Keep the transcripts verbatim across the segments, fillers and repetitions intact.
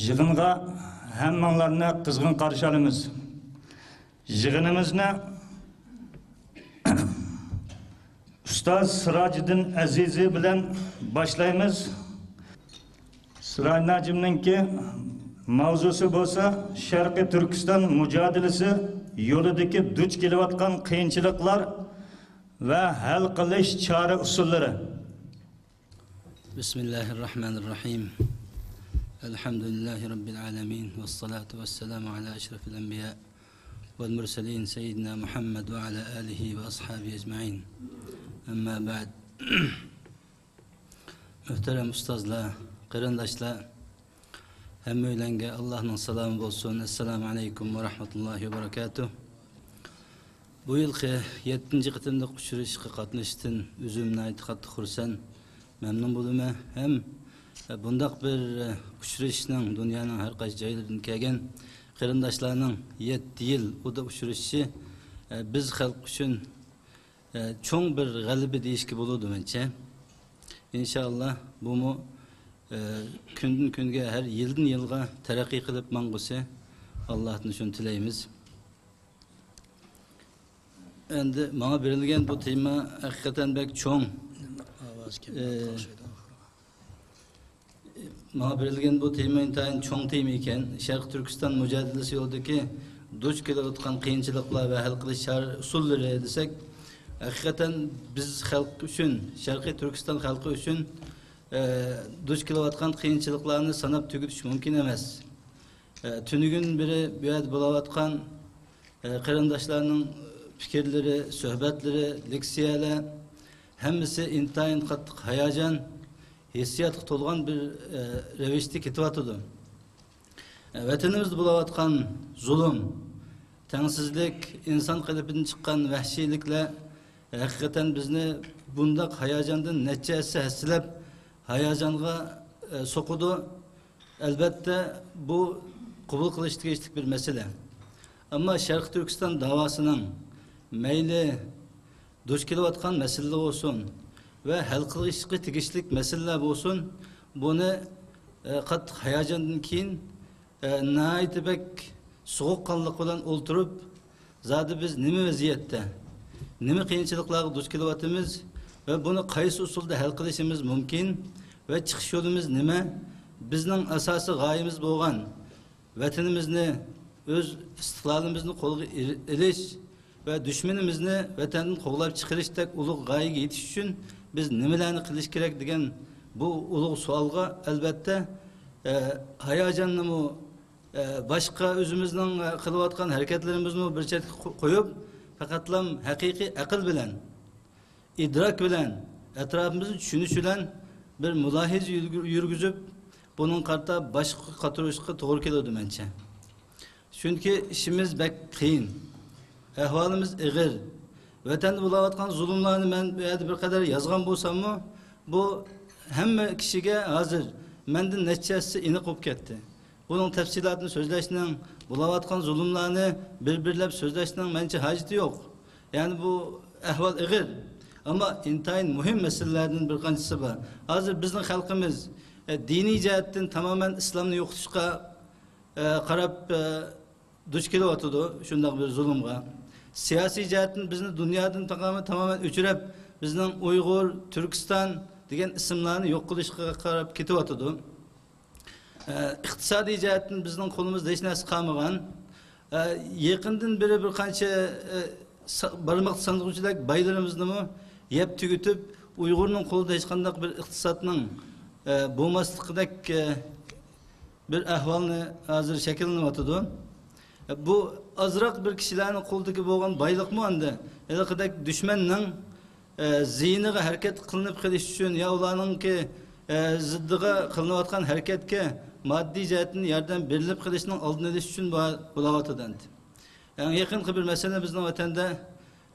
يىغىنغا ھەممىڭلارنى قىزغىن قارشى ئالىمىز. يىغىنىمىزنى ئۇستاز سىراجىدىن ئەزىزى بىلەن باشلايمىز. سىراج ناجىمنىڭكى ماۋزۇسى بولسا شەرقىي تۈركىستان مۇجادىلىسى يولىدىكى دۇچ كېلىۋاتقان قىيىنچىلىقلار ۋە ھەل قىلىش چارە ئۇسۇللىرى. بسم الله الرحمن الرحيم. الحمد لله رب العالمين، والصلاة والسلام على أشرف الأنبياء والمرسلين سيدنا محمد وعلى آله وأصحابه أجمعين. أما بعد. مۆھتەرەم ئۇستازلار، قېرىنداشلار، ھەممەيلەنگە ئاللاھنىڭ سالامى بولسۇن. ئەسسالامۇ ئەلەيكۇم ۋە رەھمەتۇللاھى ۋە بەرەكاتۇھ. بۇ يىلقى يەتتىنچى قېتىملىق ئۇچرىشىشقا قاتنىشىشتىن ئۆزۈم ناھايىتى قاتتىق خۇرسەن، مەمنۇن بولىمەن. ھەم بۇنداق بىر ئۇچرىشىشنىڭ، دۇنيانىڭ ھەر قايسى جايلىرىدىن كەلگەن قېرىنداشلارنىڭ يەتتە يىل ئۇدا ئۇچرىشىشى، بىز خەلق ئۈچۈن، چوڭ بىر غەلىبە دېيىشكە بولىدۇ مەنچە. ئىنشائاللا، بۇمۇ، ئە، كۈندىن كۈنگە، ھەر يىلدىن يىلغا تەرەققىي قىلىپ ماڭغۇسى، ئاللاھتىن شۇنى تىلەيمىز. ئەمدى ماڭا بېرىلگەن بۇ تېما ھەقىقەتەن بەك چوڭ. ئاۋاز كەم، ئە، ياخشى ئىدى. ماڭا بېرىلگەن بۇ تېما ئىنتايىن چوڭ تېما ئىكەن. شەرقىي تۈركىستان مۇجادىلىسى يولىدىكى دۇچ كېلىۋاتقان قىيىنچىلىقلار ۋە ھەل قىلىش چارە ئۇسۇللىرى دېسەك، ھەقىقەتەن بىز خەلق ئۈچۈن، شەرقىي تۈركىستان خەلقى ئۈچۈن، ئە، دۇچ كېلىۋاتقان قىيىنچىلىقلارنى ساناپ تۈگىتىش مۇمكىن ئەمەس. ئە، تۈنۈگۈن بېرى بۇ يەردە بولۇۋاتقان، ئە، قېرىنداشلارنىڭ پىكىرلىرى، سۆھبەتلىرى، لېكسىيەلەر، ھەممىسى ئىنتايىن قاتتىق ھاياجان، ھېسسىياتقا تولغان بىر، ئە، رەۋىشتە كېتىۋاتىدۇ. ئە، ۋەتىنىمىزدە بولۇۋاتقان زۇلۇم، تەڭسىزلىك، ئىنسان قېلىپىدىن چىققان ۋەھشىيلىكلەر ھەقىقەتەن بىزنى بۇنداق ھاياجاندىن نەچچە ھەسسە ھەسسىلەپ ھاياجانغا، ئە، سوقىدۇ. ئەلۋەتتە، بۇ قوبۇل قىلىش تېگىشلىك بىر مەسىلە. ئەمما شەرقىي تۈركىستان داۋاسىنىڭ مەيلى دۇچ كېلىۋاتقان مەسىلىلەر بولسۇن ۋە ھەل قىلىشقا تېگىشلىك مەسىلىلەر بولسۇن، بۇنى، ئە، قاتتىق ھاياجاندىن كېيىن، ئە، ناھايىتى بەك سوغۇققانلىق بىلەن ئولتۇرۇپ، زادى بىز نېمە ۋەزىيەتتە، نېمە قىيىنچىلىقلارغا دۇچ كېلىۋاتىمىز ۋە بۇنى قايسى ئۇسۇلدا ھەل قىلىشىمىز مۇمكىن ۋە چىقىش يولىمىز نېمە؟ بىزنىڭ ئاساسىي غايىمىز بولغان ۋەتىنىمىزنى، ئۆز ئىستىقلالىمىزنى قولغا ئېل-، ئېلىش ۋە دۈشمىنىمىزنى ۋەتەندىن قوغلاپ چىقىرىشتەك ئۇلۇغ غايىگە يېتىش ئۈچۈن بىز نېمىلەرنى قىلىش كېرەك دېگەن بۇ ئۇلۇغ سوئالغا، ئەلۋەتتە، ئە، ھاياجاننىمۇ، ئە، باشقا ئۆزىمىزنىڭ، ئە، قىلىۋاتقان ھەرىكەتلىرىمىزنىمۇ بىر چەتكە قو-، قويۇپ، پەقەتلام ھەقىقىي ئەقىل بىلەن، ئىدراك بىلەن ئەتراپىمىزنى چۈشىنىش بىلەن بىر مۇلاھىزە يۈرگۈ-، يۈرگۈزۈپ، بۇنىڭغا قارىتا باش قاتۇرۇشقا توغرا كېلىدۇ مەنچە. چۈنكى ئىشىمىز بەك قىيىن، ئەھۋالىمىز ئېغىر. ۋەتەندە بولۇۋاتقان زۇلۇملارنى مەن بۇ يەردە بىر قەدەر يازغان بولساممۇ، بۇ ھەممە كىشىگە ھازىر مەندىن نەچچە ھەسسە ئېنىق بولۇپ كەتتى. بۇنىڭ تەپسىلاتىنى سۆزلەشنىڭ، بولۇۋاتقان زۇلۇملارنى بىر-بىرلەپ سۆزلەشنىڭ مەنچە ھاجىتى يوق. يەنى بۇ ئەھۋال ئېغىر. ئەمما ئىنتايىن مۇھىم مەسىلىلەردىن بىر قانچىسى بار. ھازىر بىزنىڭ خەلقىمىز، ئە، دىنىي جەھەتتىن تامامەن ئىسلامنى يوقىتىشقا، ئە، قاراپ، ئە، دۇچ كېلىۋاتىدۇ شۇنداق بىر زۇلۇمغا. سىياسىي جەھەتتىن بىزنى دۇنيادىن تامامەن، تامامەن ئۆچۈرۈپ، بىزنىڭ ئۇيغۇر، تۈركىستان دېگەن ئىسىملارنى يوق قىلىشقا قاراپ كېتىۋاتىدۇ. ئە، ئىقتىسادىي جەھەتتىن بىزنىڭ قولىمىزدا ھېچ نەرسە قالمىغان. ئە، يېقىندىن بېرى بىر قانچە، ئە، سا-، بارماقتا سانىغۇچىدەك بايلىرىمىزنىمۇ يەپ تۈگىتىپ، ئۇيغۇرنىڭ قولىدا ھېچقانداق بىر ئىقتىسادنىڭ، ئە، بولماسلىقىدەك، ئە، بىر ئەھۋالنى ھازىر شەكىللىنىۋاتىدۇ. بۇ ئازراق بىر كىشىلەرنىڭ قولىدىكى بولغان بايلىقمۇ ئەمدى ھېلىقىدەك دۈشمەننىڭ، ئە، زىيىنىغا ھەرىكەت قىلىنىپ قېلىش ئۈچۈن يا ئۇلارنىڭكى، ئە، زىددىغا قىلىنىۋاتقان ھەرىكەتكە ماددىي جەھەتتىن ياردەم بېرىلىپ قېلىشىنىڭ ئالدىنى ئېلىش ئۈچۈن بۇ-، بولاۋاتىدۇ ئەمدى. ئەڭ يېقىنقى بىر مەسىلە بىزنىڭ ۋەتەندە،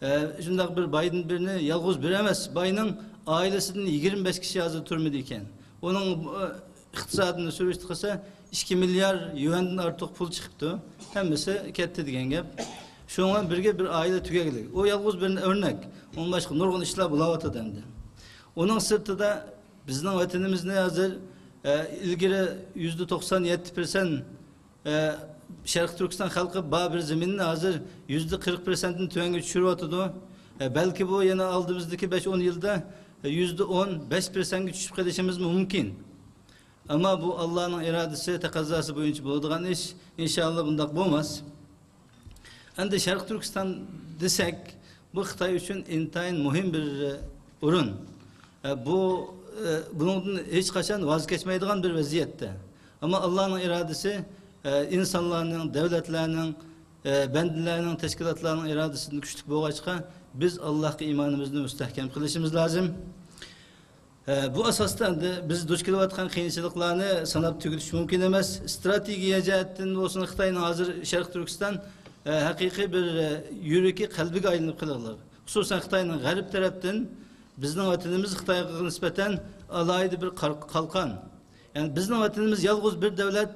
ئە، شۇنداق بىر بايدىن بىرنى يالغۇز بىر ئەمەس، باينىڭ ئائىلىسىدىن يىگىرمە بەش كىشى ھازىر تۈرمىدە ئىكەن. ئۇنىڭ، ئە، ئىقتىسادىنى سۈرۈشتە قىلسا، ئىككى مىليار يۈەندىن ئارتۇق پۇل چىقىپتۇ. ھەممىسى كەتتى دېگەن گەپ. شۇنىڭ بىلەن بىرگە بىر ئائىلە تۈگەكلىك. ئۇ يالغۇز بىر ئۆرنەك. ئۇنىڭ باشقا نۇرغۇن ئىشلار بولاۋاتىدۇ ئەمدى. ئۇنىڭ سىرتىدا بىزنىڭ ۋەتىنىمىزنى ھازىر، ئە، ئىلگىرى يۈزدە توقسان يەتتە پىرسەنت، ئە، شەرقىي تۈركىستان خەلقى بار بىر زېمىننى ھازىر يۈزدە قىرىق پىرسەنتتىن تۆۋەنگە چۈشۈرۈۋاتىدۇ. ئە، بەلكى بۇ يەنە ئالدىمىزدىكى بەش ئون يىلدا يۈزدە ئون بەش پىرسەنتكە چۈشۈپ قېلىشىمىز مۇمكىن. ئەمما بۇ ئاللانىڭ ئىرادىسى، تەقەززاسى بويىچە بولىدىغان ئىش. ئىنشائاللا بۇنداق بولماس. ئەمدى شەرقىي تۈركىستان دېسەك، بۇ خىتاي ئۈچۈن ئىنتايىن مۇھىم بىر، ئە، ئورۇن. ئە، بۇ، ئە، بۇنىڭدىن ھېچقاچان ۋاز كەچمەيدىغان بىر ۋەزىيەتتە. ئەمما ئاللانىڭ ئىرادىسى، ئە، ئىنسانلارنىڭ، دۆلەتلەرنىڭ، ئە، بەندىلەرنىڭ، تەشكىلاتلارنىڭ ئىرادىسىدىن كۈچلۈك بولغاچقا، بىز ئاللاھقا ئىمانىمىزنى مۇستەھكەم قىلىشىمىز لازىم. ئە، بۇ ئاساستا ئەمدى بىز دۇچ كېلىۋاتقان قىيىنچىلىقلارنى ساناپ تۈگىتىش مۇمكىن ئەمەس. ئىستراتېگىيە جەھەتتىن بولسۇن، خىتاينىڭ ھازىر شەرقىي تۈركىستان، ئە، ھەقىقىي بىر، ئە، يۈرىكى، قەلبىگە ئايلىنىپ قېلىدۇ. خۇسۇسەن خىتاينىڭ غەرب تەرەپتىن بىزنىڭ ۋەتىنىمىز خىتايغا نىسبەتەن ئالاھىدە بىر قار-، قالقان. يەنى بىزنىڭ ۋەتىنىمىز يالغۇز بىر دۆلەت،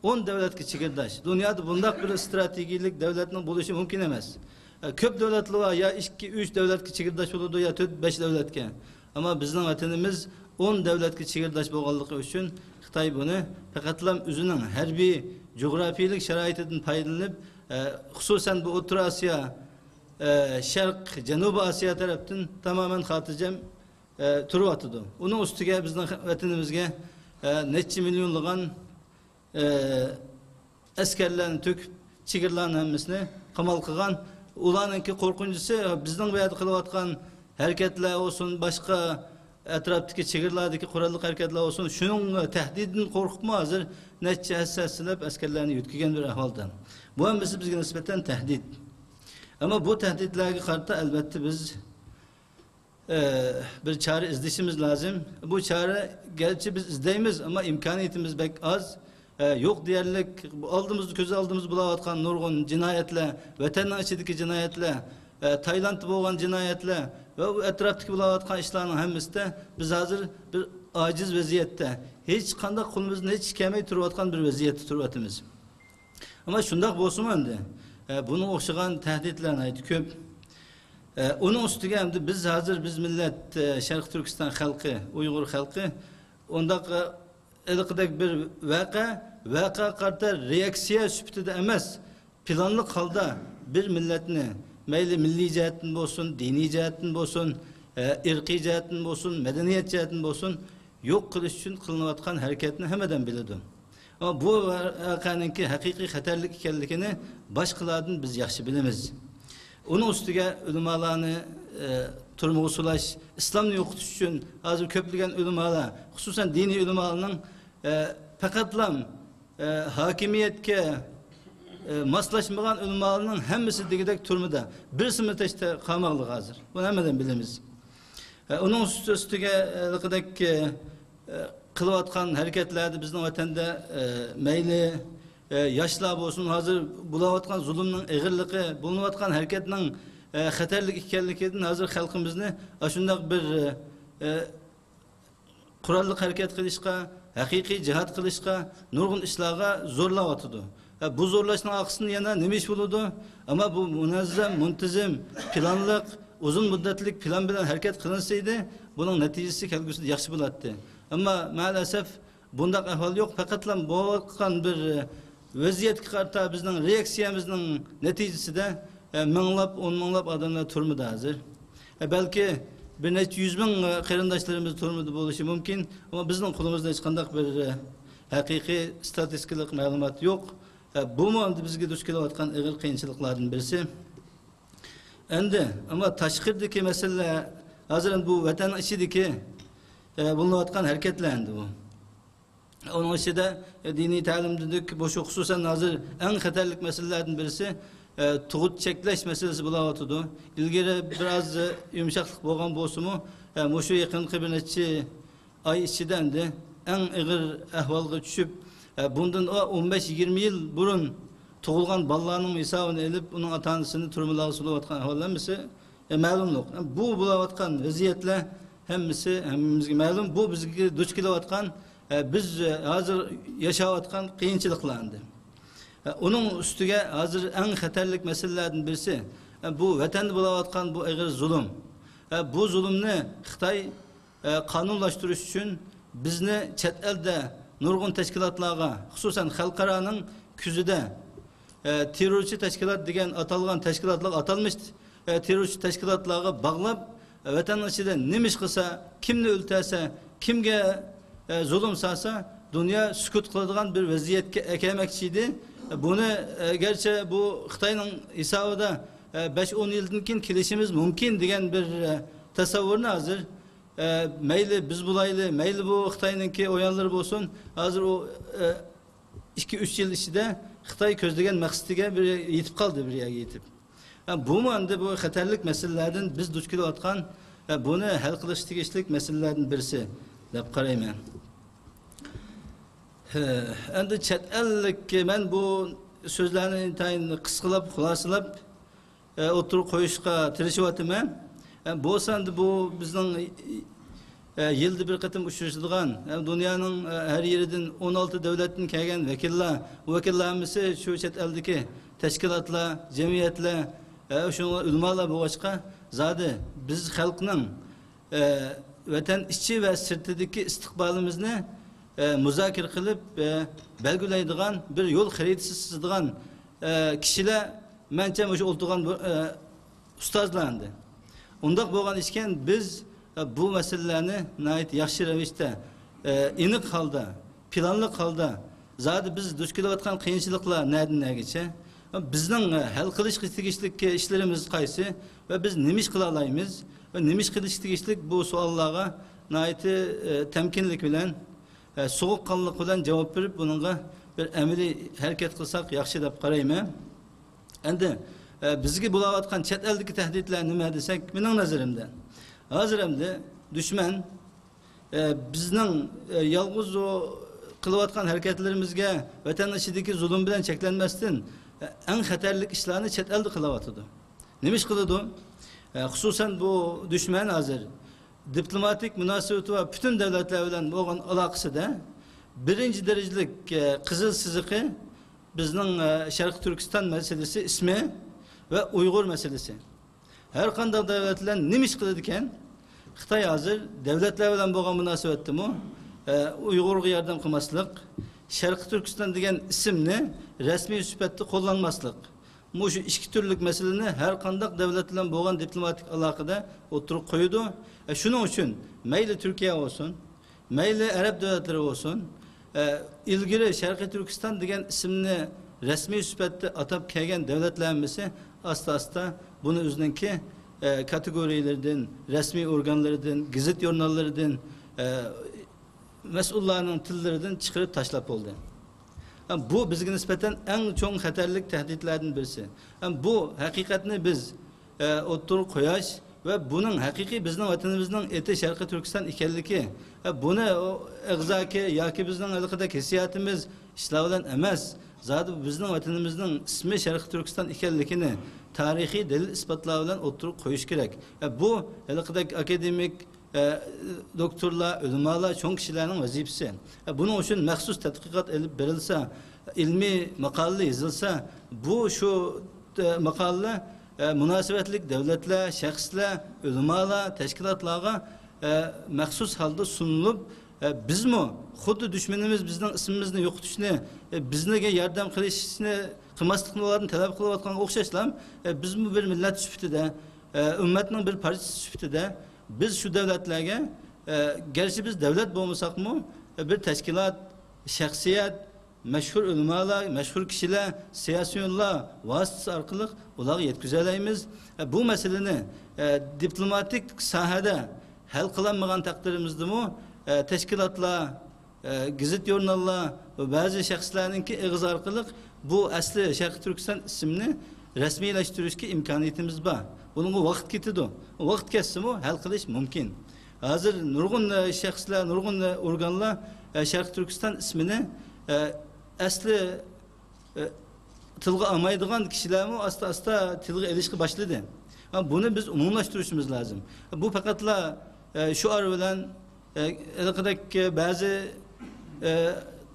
ئون دۆلەتكە چېگرىداش. دۇنيادا بۇنداق بىر ئىستراتېگىيەلىك دۆلەتنىڭ بولۇشى مۇمكىن ئەمەس. ئە، كۆپ دۆلەتلەر بار، يا ئىككى، ئۈچ دۆلەتكە چېگرىداش بولىدۇ، يا تۆت، بەش دۆلەتكە. ئەمما بىزنىڭ ۋەتىنىمىز ئون دۆلەتكە چېگرىداش بولغانلىقى ئۈچۈن خىتاي بۇنى پەقەتلا ئۆزىنىڭ ھەربىي جۇغراپىيەلىك شارائىتىدىن پايدىلىنىپ، ئە، خۇسۇسەن بۇ ئوتتۇرا ئاسىيا، ئە، شەرق، جەنۇبىي ئاسىيا تەرەپتىن تامامەن خاتىرجەم، ئە، تۇرۇۋاتىدۇ. ئۇنىڭ ئۈستىگە بىزنىڭ ۋەتىنىمىزگە، ئە، نەچچە مىليونلىغان ئە، ئەسكەرلەرنى تۆكۈپ، چېگرىلارنىڭ ھەممىسىنى قامال قىلغان. ئۇلارنىڭكى قورقۇنچىسى، بىزنىڭ بۇ يەردە قىلىۋاتقان ھەرىكەتلەر بولسۇن، باشقا ئەتراپتىكى چېگرىلاردىكى قوراللىق ھەرىكەتلەر بولسۇن، شۇنىڭ تەھدىتىدىن قورقۇپمۇ ھازىر نەچچە ھەسسە ھەسسىلەپ ئەسكەرلەرنى يۆتكىگەن بىر ئەھۋالدا. بۇ ھەممىسى بىزگە نىسبەتەن تەھدىت. ئەمما بۇ تەھدىتلەرگە قارىتا، ئەلۋەتتە، بىز ئە، بىر چارە ئىزدىشىمىز لازىم. بۇ چارە، گەرچە بىز ئىزدەيمىز، ئەمما ئىمكانىيىتىمىز بەك ئاز. ئە، يوق دېيەرلىك. بۇ ئالدىمىزدا، كۆز ئالدىمىزدا بولۇۋاتقان نۇرغۇن جىنايەتلەر، ۋەتەننىڭ ئىچىدىكى جىنايەتلەر، ئە، تايلاندتا بولغان جىنايەتلەر ۋە ئۇ ئەتراپتىكى بولۇۋاتقان ئىشلارنىڭ ھەممىسىدە بىز ھازىر بىر ئاجىز ۋەزىيەتتە، ھېچقانداق قولىمىزدىن ھېچ ئىش كەلمەي تۇرۇۋاتقان بىر ۋەزىيەتتە تۇرۇۋاتىمىز. ئەمما شۇنداق بولسىمۇ ئەمدى، ئە، بۇنىڭغا ئوخشىغان تەھدىتلەر ناھايىتى كۆپ. ئە، ئۇنىڭ ئۈستىگە ئەمدى بىز ھازىر، بىز مىللەت، ئە، شەرقىي تۈركىستان خەلقى، ئۇيغۇر خەلقى ئۇنداق، ئە، ھېلىقىدەك بىر ۋەقە، ۋەقەگە قارىتا رېئاكسىيە سۈپىتىدە ئەمەس، پىلانلىق ھالدا بىر مىللەتنى، مەيلى مىللىي جەھەتتىن بولسۇن، دىنىي جەھەتتىن بولسۇن، ئە، ئىرقىي جەھەتتىن بولسۇن، مەدەنىيەت جەھەتتىن بولسۇن، يوق قىلىش ئۈچۈن قىلىنىۋاتقان ھەرىكەتنى ھەممە ئادەم بىلىدۇ. ئەمما بۇ ۋەقەنىڭكى ھەقىقىي خەتەرلىك ئىكەنلىكىنى باشقىلاردىن بىز ياخشى بىلىمىز. ئۇنىڭ ئۈستىگە ئۆلىمالارنى، ئە، تۈرمىگە سولاش، ئىسلامنى يوقىتىش ئۈچۈن ھازىر كۆپلىگەن ئۆلىمالار، خۇسۇسەن دىنىي ئۆلىمالارنىڭ، ئە، پەقەتلا، ئە، ھاكىمىيەتكە، ئە، ماسلاشمىغان ئۆلىمالارنىڭ ھەممىسى دېگۈدەك تۈرمىدە. بىرسىمۇ تەشتە قالماقلىق ھازىر. بۇنى ھەممىدىن بىلىمىز. ئە، ئۇنىڭ ئۈستىگە، ئە، ھېلىقىدەك، ئە، ئە، قىلىۋاتقان ھەرىكەتلەردە بىزنىڭ ۋەتەندە، ئە، مەيلى، ئە، ياشلار بولسۇن، ھازىر بولۇۋاتقان زۇلۇمنىڭ ئېغىرلىقى، بولۇنۇۋاتقان ھەرىكەتنىڭ، ئە، خەتەرلىك ئىكەنلىكىدىن ھازىر خەلقىمىزنى ئاشۇنداق بىر، ئە، قوراللىق ھەرىكەت قىلىشقا، ھەقىقىي جىھاد قىلىشقا، نۇرغۇن ئىشلارغا زورلاۋاتىدۇ. ئە، بۇ زورلاشنىڭ ئارقىسىدا يەنە نېمە ئىش بولىدۇ؟ ئەمما بۇ مۇنەززەم، مۇنتىزىم، پىلانلىق، ئۇزۇن مۇددەتلىك پىلان بىلەن ھەرىكەت قىلىنسىدى، بۇنىڭ نەتىجىسى كەلگۈسىدە ياخشى بولاتتى. ئەمما مەئەلەسەف بۇنداق ئەھۋال يوق، پەقەتلا بولۇۋاتقان بىر ۋەزىيەتكە قارىتا بىزنىڭ رېئاكسىيەمىزنىڭ نەتىجىسىدە، ئە، مىڭلاپ، ئون مىڭلاپ ئادەملەر تۈرمىدە ھازىر. ئە، بەلكى بىر نەچچە يۈز مىڭ، ئە، قېرىنداشلىرىمىز تۈرمىدە بولۇشى مۇمكىن، ئەمما بىزنىڭ قولىمىزدا ھېچقانداق بىر، ئە، ھەقىقىي ئىستاتىستىكىلىق مەلۇمات يوق. ئە، بۇمۇ ئەمدى بىزگە دۇچ كېلىۋاتقان ئېغىر قىيىنچىلىقلاردىن بىرسى. ئەمدى، ئەمما تاشقىرىدىكى مەسىلىلەر، ھازىر ئەمدى بۇ ۋەتەن ئىچىدىكى، ئە، بولۇنۇۋاتقان ھەرىكەتلەر ئەمدى بۇ. ئۇنىڭ ئىچىدە، ئە، دىنىي تەلىم دېدۇق، بۇ خۇسۇسەن ھازىر ئەڭ خەتەرلىك مەسىلىلەردىن بىرسى، ئە، تۇغۇت چەكلەش مەسىلىسى بولۇۋاتىدۇ. ئىلگىرى بىر ئاز، ئە، يۇمشاقلىق بولغان بولسىمۇ، ئە، مۇشۇ يېقىنقى بىر نەچچە ئاي ئىچىدە ئەمدى ئەڭ ئېغىر ئەھۋالغا چۈشۈپ، ئە، بۇندىن ئون بەش يىگىرمە يىل بۇرۇن تۇغۇلغان بالىلارنىڭ ھېسابىنى ئېلىپ، ئۇنىڭ ئاتا-ئانىسىنى تۈرمىلەرگە سولىۋاتقان ئەھۋال ھەممىسى، ئە، مەلۇملۇق. بۇ بولۇۋاتقان ۋەزىيەتلەر ھەممىسى ھەممىمىزگە مەلۇم. بۇ بىزگە دۇچ كېلىۋاتقان، ئە، بىز، ئە، ھازىر ياشاۋاتقان قىيىنچىلىقلار ئەمدى. ئە، ئۇنىڭ ئۈستىگە ھازىر ئەڭ خەتەرلىك مەسىلىلەردىن بىرسى، ئە، بۇ ۋەتەندە بولۇۋاتقان بۇ ئېغىر زۇلۇم. ئە، بۇ زۇلۇمنى خىتاي، ئە، قانۇنلاشتۇرۇش ئۈچۈن، بىزنى چەت ئەلدە نۇرغۇن تەشكىلاتلارغا، خۇسۇسەن خەلقئارانىڭ كۆزىدە، ئە، تېررورچى تەشكىلات دېگەن ئاتالغان تەشكىلاتلارغا ئاتالمىش، ئە، تېررورچى تەشكىلاتلارغا باغلاپ، ۋەتەننىڭ ئىچىدە نېمە ئىش قىلسا، كىمنى ئۆلتۈرسە، كىمگە، ئە، زۇلۇم سالسا، دۇنيا سۈكۈت قىلىدىغان بىر ۋەزىيەتكە ئەكەلمەكچى ئىدى. بۇنى، ئە، گەرچە بۇ خىتاينىڭ ھېسابىدا، ئە، بەش ئون يىلدىن كېيىن كېلىشىمىز مۇمكىن دېگەن بىر، ئە، تەسەۋۋۇرنى ھازىر، ئە، مەيلى بىز بولايلى، مەيلى بۇ خىتاينىڭكى ئويۇنلىرى بولسۇن، ھازىر ئۇ، ئە، ئىككى ئۈچ يىل ئىچىدە خىتاي كۆزلىگەن مەقسىتىگە بىر يېتىپ قالدى، بىر يەرگە يېتىپ. ھە، بۇمۇ ئەمدى بۇ خەتەرلىك مەسىلىلەردىن، بىز دۇچ كېلىۋاتقان، ھە، بۇنى ھەل قىلىشقا تېگىشلىك مەسىلىلەردىن بىرسى دەپ قارايمەن. ھە، ئەمدى چەت ئەللىك، مەن بۇ سۆزلەرنى ئىنتايىن قىسقىلاپ، خۇلاسىلاپ، ئە، ئوتتۇرىغا قويۇشقا تىرىشىۋاتىمەن. ئە، بولسا ئەمدى بۇ بىزنىڭ، ئە، يىلدا بىر قېتىم ئۇچرىشىدىغان، ئە، دۇنيانىڭ، ئە، ھەر يېرىدىن ئون ئالتە دۆلەتتىن كەلگەن ۋەكىللەر، بۇ ۋەكىللەر ھەممىسى شۇ چەت ئەلدىكى تەشكىلاتلار، جەمئىيەتلەر، ئە، شۇنىڭ ئۆلىمالار بولغاچقا، زادى بىز خەلقنىڭ، ئە، ۋەتەن ئىچى ۋە سىرتىدىكى ئىستىقبالىمىزنى، ئە، مۇزاكىرە قىلىپ، ئە، بەلگىلەيدىغان بىر يول خەرىتىسى سىزىدىغان، ئە، كىشىلەر مەنچە مۇشۇ ئولتۇرغان بۇ، ئە، ئۇستازلار ئەمدى. ئۇنداق بولغان ئىكەن، بىز، ئە، بۇ مەسىلىلەرنى ناھايىتى ياخشى رەۋىشتە، ئە، ئېنىق ھالدا، پىلانلىق ھالدا، زادى بىز دۇچ كېلىۋاتقان قىيىنچىلىقلار نەدىن نەگىچە، بىزنىڭ، ئە، ھەل قىلىشقا تېگىشلىك ئىشلىرىمىز قايسى ۋە بىز نېمە ئىش قىلالايمىز ۋە نېمە ئىش قىلىشقا تېگىشلىك، بۇ سوئاللارغا ناھايىتى، ئە، تەمكىنلىك بىلەن، ئە، سوغۇققانلىق بىلەن جاۋاب بېرىپ، بۇنىڭغا بىر ئەمەلىي ھەرىكەت قىلساق ياخشى دەپ قارايمەن. ئەمدى، ئە، بىزگە بولاۋاتقان چەت ئەلدىكى تەھدىتلەر نېمە دېسەك، مېنىڭ نەزىرىمدە، ھازىر ئەمدى دۈشمەن، ئە، بىزنىڭ، ئە، يالغۇز ئۇ قىلىۋاتقان ھەرىكەتلىرىمىزگە، ۋەتەن ئىچىدىكى زۇلۇم بىلەن چەكلەنمەستىن، ئە، ئەڭ خەتەرلىك ئىشلارنى چەت ئەلدە قىلىۋاتىدۇ. نېمە ئىش قىلىدۇ؟ ئە، خۇسۇسەن بۇ دۈشمەن ھازىر دىپلوماتىك مۇناسىۋىتى بار پۈتۈن دۆلەتلەر بىلەن بولغان ئالاقىسىدە بىرىنچى دەرىجىلىك، ئە، قىزىل سىزىقى بىزنىڭ، ئە، شەرقىي تۈركىستان مەسىلىسى ئىسمى ۋە ئۇيغۇر مەسىلىسى. ھەر قانداق دۆلەت بىلەن نېمە ئىش قىلىدىكەن؟ خىتاي ھازىر دۆلەتلەر بىلەن بولغان مۇناسىۋەتتىمۇ، ئە، ئۇيغۇرغا ياردەم قىلماسلىق، شەرقىي تۈركىستان دېگەن ئىسىمنى رەسمىي سۈپەتتە قوللانماسلىق. مۇشۇ ئىككى تۈرلۈك مەسىلىنى ھەر قانداق دۆلەت بىلەن بولغان دىپلوماتىك ئالاقىدە ئوتتۇرىغا قويىدۇ. ئە، شۇنىڭ ئۈچۈن مەيلى تۈركىيە بولسۇن، مەيلى ئەرەب دۆلەتلىرى بولسۇن، ئە، ئىلگىرى شەرقىي تۈركىستان دېگەن ئىسىمنى رەسمىي سۈپەتتە ئاتاپ كەلگەن دۆلەتلەر ھەممىسى ئاستا-ئاستا بۇنى ئۆزىنىڭكى، ئە، كاتېگورىيەلىرىدىن، رەسمىي ئورگانلىرىدىن، گېزىت ژۇرناللىرىدىن، ئە، مەسئۇللارنىڭ تىللىرىدىن چىقىرىپ تاشلاپ بولدى. ھەم بۇ بىزگە نىسبەتەن ئەڭ چوڭ خەتەرلىك تەھدىتلەردىن بىرسى. ھەم بۇ ھەقىقەتنى بىز، ئە، ئوتتۇرىغا قوياش ۋە بۇنىڭ ھەقىقىي بىزنىڭ ۋەتىنىمىزنىڭ ئېتى شەرقىي تۈركىستان ئىكەنلىكى، ھە، بۇنى ئو-، ئېغىزاكى ياكى بىزنىڭ ھېلىقىدەك ھېسسىياتىمىز ئىشلار بىلەن ئەمەس، زادى بىزنىڭ ۋەتىنىمىزنىڭ ئىسمى شەرقىي تۈركىستان ئىكەنلىكىنى تارىخىي دەلىل-ئىسپاتلار بىلەن ئوتتۇرىغا قويۇش كېرەك. ھە، بۇ ھېلىقىدەك ئاكادېمىك ئە، دوكتورلار، ئۆلىمالار، چوڭ كىشىلەرنىڭ ۋەزىپىسى. ئە، بۇنىڭ ئۈچۈن مەخسۇس تەتقىقات ئېلىپ بېرىلسا، ئىلمىي ماقالىلەر يېزىلسا، بۇ شۇ، ئە، ماقالىلەر، ئە، مۇناسىۋەتلىك دۆلەتلەر، شەخسلەر، ئۆلىمالار، تەشكىلاتلارغا، ئە، مەخسۇس ھالدا سۇنۇلۇپ، ئە، بىزمۇ خۇددى دۈشمىنىمىز بىزنىڭ ئىسمىمىزنى يوقىتىشنى، ئە، بىزگە ياردەم قىلىشنى، قىلماسلىقنى ئۇلاردىن تەلەپ قىلىۋاتقانغا ئوخشاشلا، ئە، بىزمۇ بىر مىللەت سۈپىتىدە، ئە، ئۈممەتنىڭ بىر پارچىسى سۈپىتىدە، بىز شۇ دۆلەتلەرگە، ئە، گەرچە بىز دۆلەت بولمىساقمۇ، ئە، بىر تەشكىلات، شەخسىيەت، مەشھۇر ئۆلىمالار، مەشھۇر كىشىلەر، سىياسىيونلار ۋاسىتىسى ئارقىلىق ئۇلارغا يەتكۈزەلەيمىز. ئە، بۇ مەسىلىنى، ئە، دىپلوماتىك ساھەدە ھەل قىلالمىغان تەقدىرىمىزدىمۇ، ئە، تەشكىلاتلار، ئە، گېزىت-ژۇرناللار ۋە بەزى شەخسلەرنىڭكى ئېغىزى ئارقىلىق بۇ ئەسلى شەرقىي تۈركىستان ئىسمىنى رەسمىيلەشتۈرۈشكە ئىمكانىيىتىمىز بار. بۇنىڭغا ۋاقىت كېتىدۇ. ۋاقىت كەتسىمۇ ھەل قىلىش مۇمكىن. ھازىر نۇرغۇن، ئە، شەخسلەر، نۇرغۇن، ئە، ئورگانلار، ئە، شەرقىي تۈركىستان ئىسمىنى، ئە، ئەسلى ئە، تىلغا ئالمايدىغان كىشىلەرمۇ ئاستا-ئاستا تىلغا ئېلىشقا باشلىدى. ھە، بۇنى بىز ئومۇملاشتۇرۇشىمىز لازىم. بۇ پەقەتلا، ئە، شوئار بىلەن، ئە، ھېلىقىدەك، ئە، بەزى، ئە،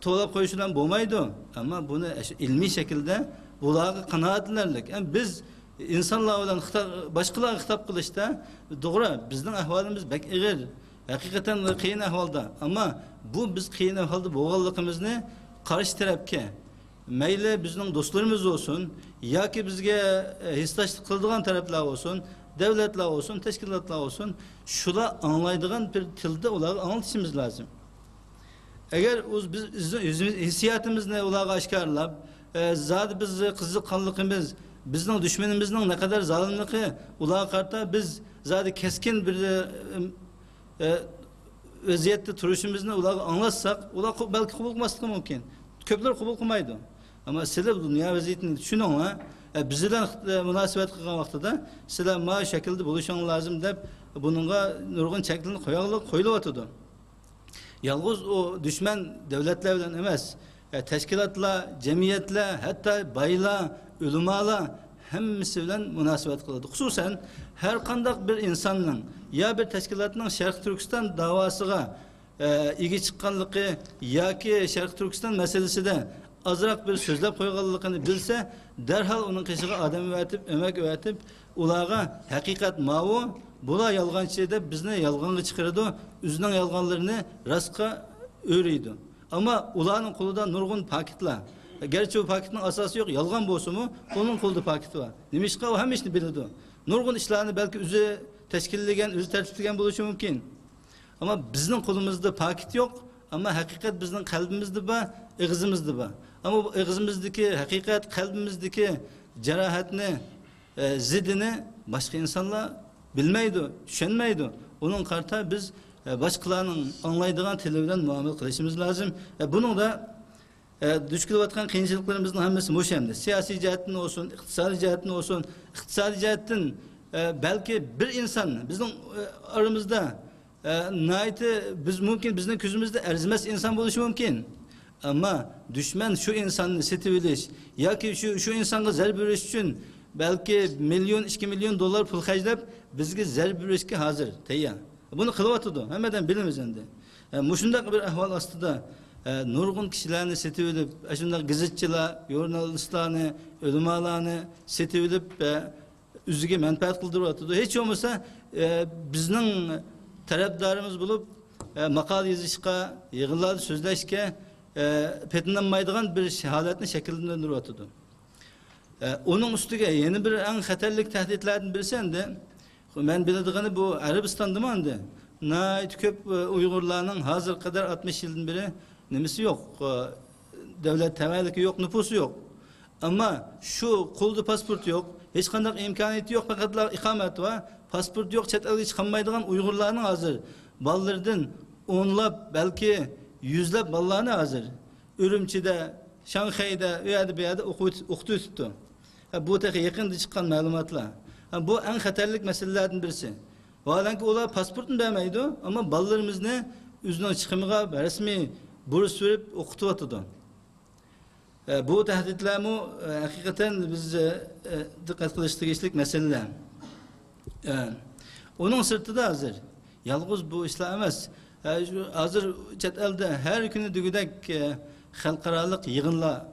توۋلاپ قويۇش بىلەن بولمايدۇ. ئەمما بۇنى ئەش-، ئىلمىي شەكىلدە بۇلارغا قانائەتلىنەرلىك. ئەم، بىز ئىنسانلار بىلەن خىتا-، باشقىلارغا خىتاب قىلىشتا، توغرا، بىزنىڭ ئەھۋالىمىز بەك ئېغىر. ھەقىقەتەن قىيىن ئەھۋالدا. ئەمما بۇ بىز قىيىن ئەھۋالدا بولغانلىقىمىزنى قارشى تەرەپكە، مەيلى بىزنىڭ دوستلىرىمىز بولسۇن ياكى بىزگە، ئە، ھېسداشلىق قىلىدىغان تەرەپلەر بولسۇن، دۆلەتلەر بولسۇن، تەشكىلاتلار بولسۇن، شۇلار ئاڭلايدىغان بىر تىلدا ئۇلارغا ئاڭلىتىشىمىز لازىم. ئەگەر ئۇ بىز، بىز ھېسسىياتىمىزنى ئۇلارغا ئاشكارىلاپ، ئە، زادى بىز قىزىققانلىقىمىز، بىزنىڭ دۈشمىنىمىزنىڭ نەقەدەر زالىملىقى، ئۇلارغا قارىتا بىز زادى كەسكىن بىر، ئە، ئە، ۋەزىيەتتە تۇرۇشىمىزنى ئۇلارغا ئاڭلاتساق، ئۇلار قو-، بەلكى قوبۇل قىلماسلىقى مۇمكىن. كۆپلىرى قوبۇل قىلمايدۇ. ئەمما سىلەر دۇنيا ۋەزىيىتىنى چۈشىنىڭلار. ئە، بىز بىلەن، ئە، مۇناسىۋەت قىلغان ۋاقتىدا سىلەر ما شەكىلدە بولۇشۇڭ لازىم دەپ، بۇنىڭغا نۇرغۇن چەكلىمە قويۇۋاتىدۇ. يالغۇز ئۇ دۈشمەن دۆلەتلەر بىلەن ئەمەس، ئە، تەشكىلاتلار، جەمئىيەتلەر، ھەتتا بايلار، ئۆلىمالار ھەممىسى بىلەن مۇناسىۋەت قىلىدۇ. خۇسۇسەن، ھەر قانداق بىر ئىنساننىڭ يا بىر تەشكىلاتنىڭ شەرقىي تۈركىستان داۋاسىغا، ئە، ئىگە چىققانلىقى ياكى شەرقىي تۈركىستان مەسىلىسىدە ئازراق بىر سۆزلەپ قويغانلىقىنى بىلسە، دەرھال ئۇنىڭ قېشىغا ئادەم ئەۋەتىپ، ئۆمەك ئەۋەتىپ، ئۇلارغا ھەقىقەت ماۋۇ، بۇلار يالغانچى دەپ بىزنى يالغانغا چىقىرىدۇ، ئۆزىنىڭ يالغانلىرىنى راستقا ئۆرۈيدۇ. ئەمما ئۇلارنىڭ قولىدا نۇرغۇن پاكىتلار. گەرچە ئۇ پاكىتنىڭ ئاساسى يوق، يالغان بولسىمۇ، ئۇنىڭ قولىدا پاكىت بار. نېمىشقا؟ ئۇ ھەممە ئىشنى بىلىدۇ. نۇرغۇن ئىشلارنى بەلكى ئۆزى تەشكىللىگەن، ئۆزى تەرتىپلىگەن بولۇشى مۇمكىن. ئەمما بىزنىڭ قولىمىزدا پاكىت يوق، ئەمما ھەقىقەت بىزنىڭ قەلبىمىزدە بار، ئېغىزىمىزدا بار. ئەمما بۇ ئېغىزىمىزدىكى ھەقىقەت، قەلبىمىزدىكى جاراھەتنى، ئە، زىدىنى باشقا ئىنسانلار بىلمەيدۇ، چۈشەنمەيدۇ. ئۇنىڭغا قارىتا بىز، ئە، باشقىلارنىڭ ئاڭلايدىغان تىلى بىلەن مۇئامىلە قىلىشىمىز لازىم. ئە، بۇنىڭدا ئە، دۇچ كېلىۋاتقان قىيىنچىلىقلىرىمىزنىڭ ھەممىسى مۇشۇ ئەمدى. سىياسىي جەھەتتىن بولسۇن، ئىقتىسادىي جەھەتتىن بولسۇن، ئىقتىسادىي جەھەتتىن، ئە، بەلكى بىر ئىنسان بىزنىڭ، ئە، ئارىمىزدا، ئە، ناھايىتى بىز مۇمكىن بىزنىڭ كۆزىمىزدە ئەرزىمەس ئىنسان بولۇشى مۇمكىن. ئەمما دۈشمەن شۇ ئىنساننى سېتىۋېلىش ياكى شۇ، شۇ ئىنسانغا زەربە بېرىش ئۈچۈن بەلكى مىليون، ئىككى مىليون دوللار پۇل خەجلەپ، بىزگە زەربە بېرىشكە ھازىر، تەييار. بۇنى قىلىۋاتىدۇ، ھەممەدىن بىلىمىز ئەمدى. ئە، مۇشۇنداق بىر ئەھۋال ئاستىدا، ئە، نۇرغۇن كىشىلەرنى سېتىۋېلىپ، ئاشۇنداق گېزىتچىلار، ژۇرنالىستلارنى، ئۆلىمالارنى سېتىۋېلىپ، ئە، ئۆزىگە مەنپەئەت قىلدۇرۇۋاتىدۇ. ھېچ بولمىسا، ئە، بىزنىڭ تەرەپدارىمىز بولۇپ، ئە، ماقالە يېزىشقا، يىغىنلاردا سۆزلەشكە، ئە، پېتىنالمايدىغان بىر ش-، ھالەتنى شەكىللەندۈرۈۋاتىدۇ. ئە، ئۇنىڭ ئۈستىگە يەنە بىر ئەڭ خەتەرلىك تەھدىتلەردىن بىرسى ئەمدى، مەن بىلىدىغىنى بۇ ئەرەبىستاندىمۇ ئەمدى ناھايىتى كۆپ، ئە، ئۇيغۇرلارنىڭ ھازىرغا قەدەر ئاتمىش يىلدىن بېرى نېمىسى يوق، ئە، دۆلەت تەۋەلىكى يوق، نوپۇسى يوق. ئەمما شۇ قولىدا پاسپورت يوق، ھېچقانداق ئىمكانىيىتى يوق، پەقەتلا ئىقامەتى بار، پاسپورت يوق، چەت ئەلگە چىقالمايدىغان ئۇيغۇرلارنىڭ ھازىر بالىلىرىدىن ئونلاپ، بەلكى يۈزلەپ بالىلارنى ھازىر ئۈرۈمچىدە، شاڭخەيدە، ئۇ يەردە، بۇ يەردە ئوقۇۋېت-، ئوقۇتۇۋېتىپتۇ. ھە، بۇ تېخى يېقىندا چىققان مەلۇماتلار. ھە، بۇ ئەڭ خەتەرلىك مەسىلىلەردىن بىرسى. ۋاھالەنكى، ئۇلار پاسپورتنى بەرمەيدۇ، ئەمما بالىلىرىمىزنى ئۆزىنىڭ چىقىمىغا رەسمىي بۇرس بېرىپ ئوقۇتۇۋاتىدۇ. ئە، بۇ تەھدىتلەرمۇ، ئە، ھەقىقەتەن بىز، ئە، ئە، دىققەت قىلىش تېگىشلىك مەسىلىلەر. ئە، ئۇنىڭ سىرتىدا ھازىر يالغۇز بۇ ئىشلار ئەمەس. ئە، شۇ ھازىر چەت ئەلدە ھەر كۈنى دېگۈدەك، ئە، خەلقئارالىق يىغىنلار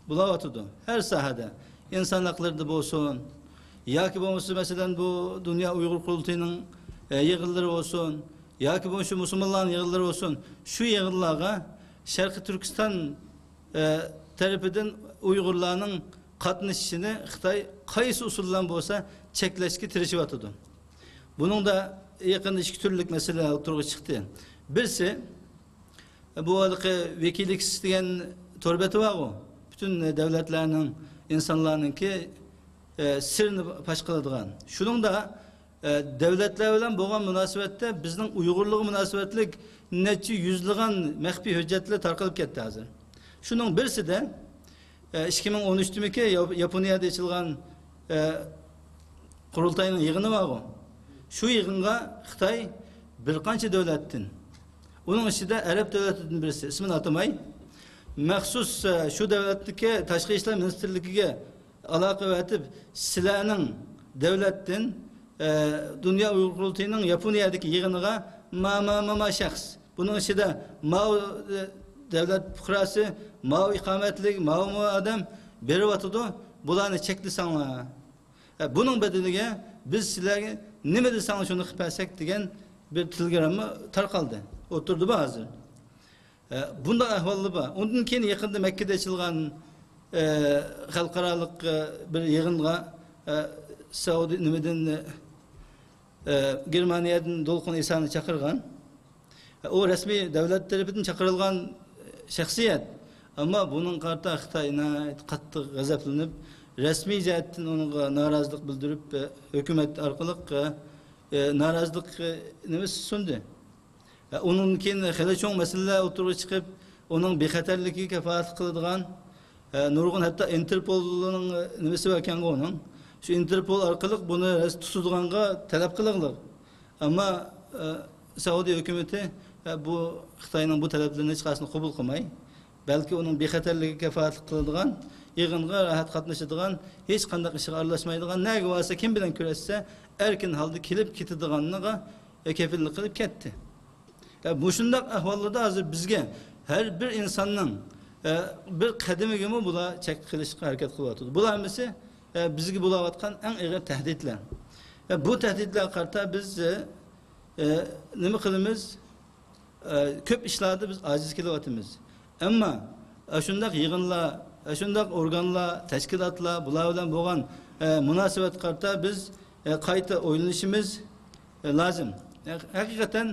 بولاۋاتىدۇ. ھەر ساھەدە، ئىنسان ھەقلىرىدا بولسۇن، ياكى بولمىسا، مەسىلەن، بۇ دۇنيا ئۇيغۇر قۇرۇلتىيىنىڭ، ئە، يىغىنلىرى بولسۇن، ياكى بولمىسا شۇ مۇسۇلمانلارنىڭ يىغىنلىرى بولسۇن، شۇ يىغىنلارغا شەرقىي تۈركىستان ئە، تەرىپىدىن ئۇيغۇرلارنىڭ قاتنىشىشىنى خىتاي قايسى ئۇسۇل بىلەن بولسا چەكلەشكە تىرىشىۋاتىدۇ. بۇنىڭدا يېقىندا ئىككى تۈرلۈك مەسىلە ئوتتۇرىغا چىقتى. بىرسى، بۇ ھېلىقى ۋىكىلىكس دېگەن تور بېتى بارغۇ، پۈتۈن دۆلەتلەرنىڭ، ئىنسانلارنىڭكى، ئە، سىرىنى پاش قىلىدىغان. شۇنىڭدا ئە، دۆلەتلەر بىلەن بولغان مۇناسىۋەتتە بىزنىڭ ئۇيغۇرلۇققا مۇناسىۋەتلىك نەچچە يۈزلىغان مەخپىي ھۆججەتلەر تارقىلىپ كەتتى ھازىر. شۇنىڭ بىرسىدە، ئە، ئىككى مىڭ ئون ئۈچتىمىكى ياپ-، ياپونىيەدە ئېچىلغان، ئە، قۇرۇلتاينىڭ يىغىنى بارغۇ. شۇ يىغىنغا خىتاي بىر قانچە دۆلەتتىن، ئۇنىڭ ئىچىدە ئەرەب دۆلىتىدىن بىرسى، ئىسمىنى ئاتىماي، مەخسۇس، ئە، شۇ دۆلەتتىكى تاشقى ئىشلار مىنىستىرلىكىگە ئالاقە ئەۋەتىپ، سىلەرنىڭ دۆلەتتىن، ئە، دۇنيا ئۇيغۇر قۇرۇلتىيىنىڭ ياپونىيەدىكى يىغىنىغا ما، ما، ما، ما شەخس، بۇنىڭ ئىچىدە ماۋۇ، ئە، دۆلەت پۇقراسى، ماۋۇ ئىقامەتلىك، ماۋۇ، ماۋۇ ئادەم بېرىۋاتىدۇ، بۇلارنى چەكلىسەڭلار. ئە، بۇنىڭ بەدىلىگە بىز سىلەرگە نېمە دېسەڭلار شۇنى قىلىپ بەرسەك دېگەن بىر تېلېگرامما تارقالدى. ئوتتۇرىدا بار ھازىر. ئە، بۇنداق ئەھۋاللار بار. ئۇندىن كېيىن يېقىندا مەككىدە ئېچىلغان، ئە، خەلقئارالىق، ئە، بىر يىغىنغا، ئە، سەئۇدى نېمىدىن، ئە، گېرمانىيەدىن دولقۇن ئىسانى چاقىرغان. ئە، ئۇ رەسمىي دۆلەت تەرىپىدىن چاقىرىلغان شەخسىيەت. ئەمما بۇنىڭغا قارىتا خىتاي ناھايىتى قاتتىق غەزەپلىنىپ، رەسمىي جەھەتتىن ئۇنىڭغا نارازىلىق بىلدۈرۈپ، ئە، ھۆكۈمەت ئارقىلىق، ئە، ئە، نارازىلىق، ئە، نېمىسى سۇندى. ئە، ئۇنىڭدىن كېيىن خېلى چوڭ مەسىلىلەر ئوتتۇرىغا چىقىپ، ئۇنىڭ بىخەتەرلىكىگە كاپالەتلىك قىلىدىغان، ئە، نۇرغۇن ھەتتا ئىنتېرپولنىڭ، ئە، نېمىسى باركەنغۇ ئۇنىڭ. شۇ ئىنتېرپول ئارقىلىق بۇنى تۇتىدىغانغا تەلەپ قىلىغلىق. ئەمما، ئە، سەئۇدى ھۆكۈمىتى، ئە، بۇ خىتاينىڭ بۇ تەلەپلىرىنى ھېچقايسىنى قوبۇل قىلماي، بەلكى ئۇنىڭ بىخەتەرلىكىگە كاپالەتلىك قىلىدىغان، يىغىنغا راھەت قاتنىشىدىغان، ھېچقانداق ئىشقا ئارىلاشمايدىغان، نەگە بارسا، كىم بىلەن كۆرۈشسە، ئەركىن ھالدا كېلىپ كېتىدىغانلىقىغا كەپىللىك قىلىپ كەتتى. ئە، مۇشۇنداق ئەھۋاللاردا ھازىر بىزگە ھەر بىر ئىنساننىڭ، ئە، بىر قەدىمىگىمۇ بۇلار چەك قىلىشقا ھەرىكەت قىلىۋاتىدۇ. بۇلار ھەممىسى، ئە، بىزگە بولاۋاتقان ئەڭ ئېغىر تەھدىتلەر. ئە، بۇ تەھدىتلەرگە قارىتا بىز، ئە، ئە، نېمە قىلىمىز؟ ئە، كۆپ ئىشلاردا بىز ئاجىز كېلىۋاتىمىز. ئەمما ئاشۇنداق يىغىنلار، ئاشۇنداق ئورگانلار، تەشكىلاتلار، بۇلار بىلەن بولغان، ئە، مۇناسىۋەتكە قارىتا بىز، ئە، قايتا ئويلىنىشىمىز، ئە، لازىم. ھە-، ھەقىقەتەن،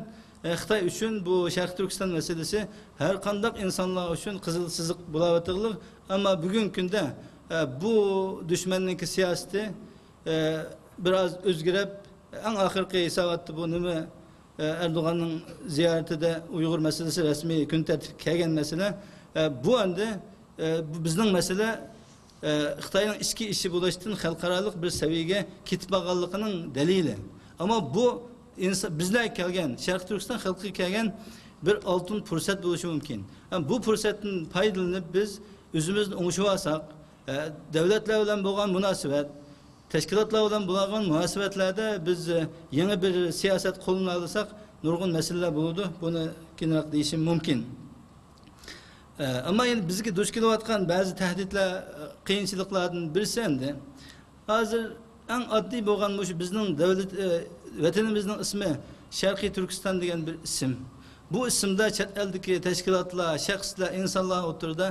ئە، خىتاي ئۈچۈن بۇ شەرقىي تۈركىستان مەسىلىسى ھەر قانداق ئىنسانلار ئۈچۈن قىزىل سىزىق بولاۋاتىدىغان. ئەمما بۈگۈنكى كۈندە، ئە، بۇ دۈشمەننىڭكى سىياسىتى، ئە، بىر ئاز ئۆزگىرىپ، ئەڭ ئاخىرقى ھېساباتتا بۇ نېمە، ئە، ئەردوغاننىڭ زىيارىتىدە ئۇيغۇر مەسىلىسى رەسمىي كۈن تەرتىپكە كەلگەن مەسىلە. ئە، بۇ ئەمدى، ئە، بۇ بىزنىڭ مەسىلە، ئە، خىتاينىڭ ئىچكى ئىشى بولۇشتىن خەلقئارالىق بىر سەۋىيەگە كېتىپ بارغانلىقىنىڭ دەلىلى. ئەمما بۇ ئىنس-، بىزلەرگە كەلگەن، شەرقىي تۈركىستان خەلقىگە كەلگەن بىر ئالتۇن پۇرسەت بولۇشى مۇمكىن. ھەم بۇ پۇرسەتتىن پايدىلىنىپ بىز ئۆزىمىزنى ئوڭشىۋالساق، ئە، دۆلەتلەر بىلەن بولغان مۇناسىۋەت، تەشكىلاتلار بىلەن بولغان مۇناسىۋەتلەردە بىز، ئە، يېڭى بىر سىياسەت قوللىنالىساق، نۇرغۇن مەسىلىلەر بولىدۇ. بۇنى كېيىنرەك دېيىشىم مۇمكىن. ئە، ئەمما يەنە بىزگە دۇچ كېلىۋاتقان بەزى تەھدىتلەر، ئە، قىيىنچىلىقلاردىن بىرسى ئەمدى. ھازىر ئەڭ ئاددىي بولغان مۇشۇ بىزنىڭ دۆلەت، ئە، ۋەتىنىمىزنىڭ ئىسمى شەرقىي تۈركىستان دېگەن بىر ئىسىم. بۇ ئىسىمدا چەت ئەلدىكى تەشكىلاتلار، شەخسلەر، ئىنسانلار ئوتتۇرىدا،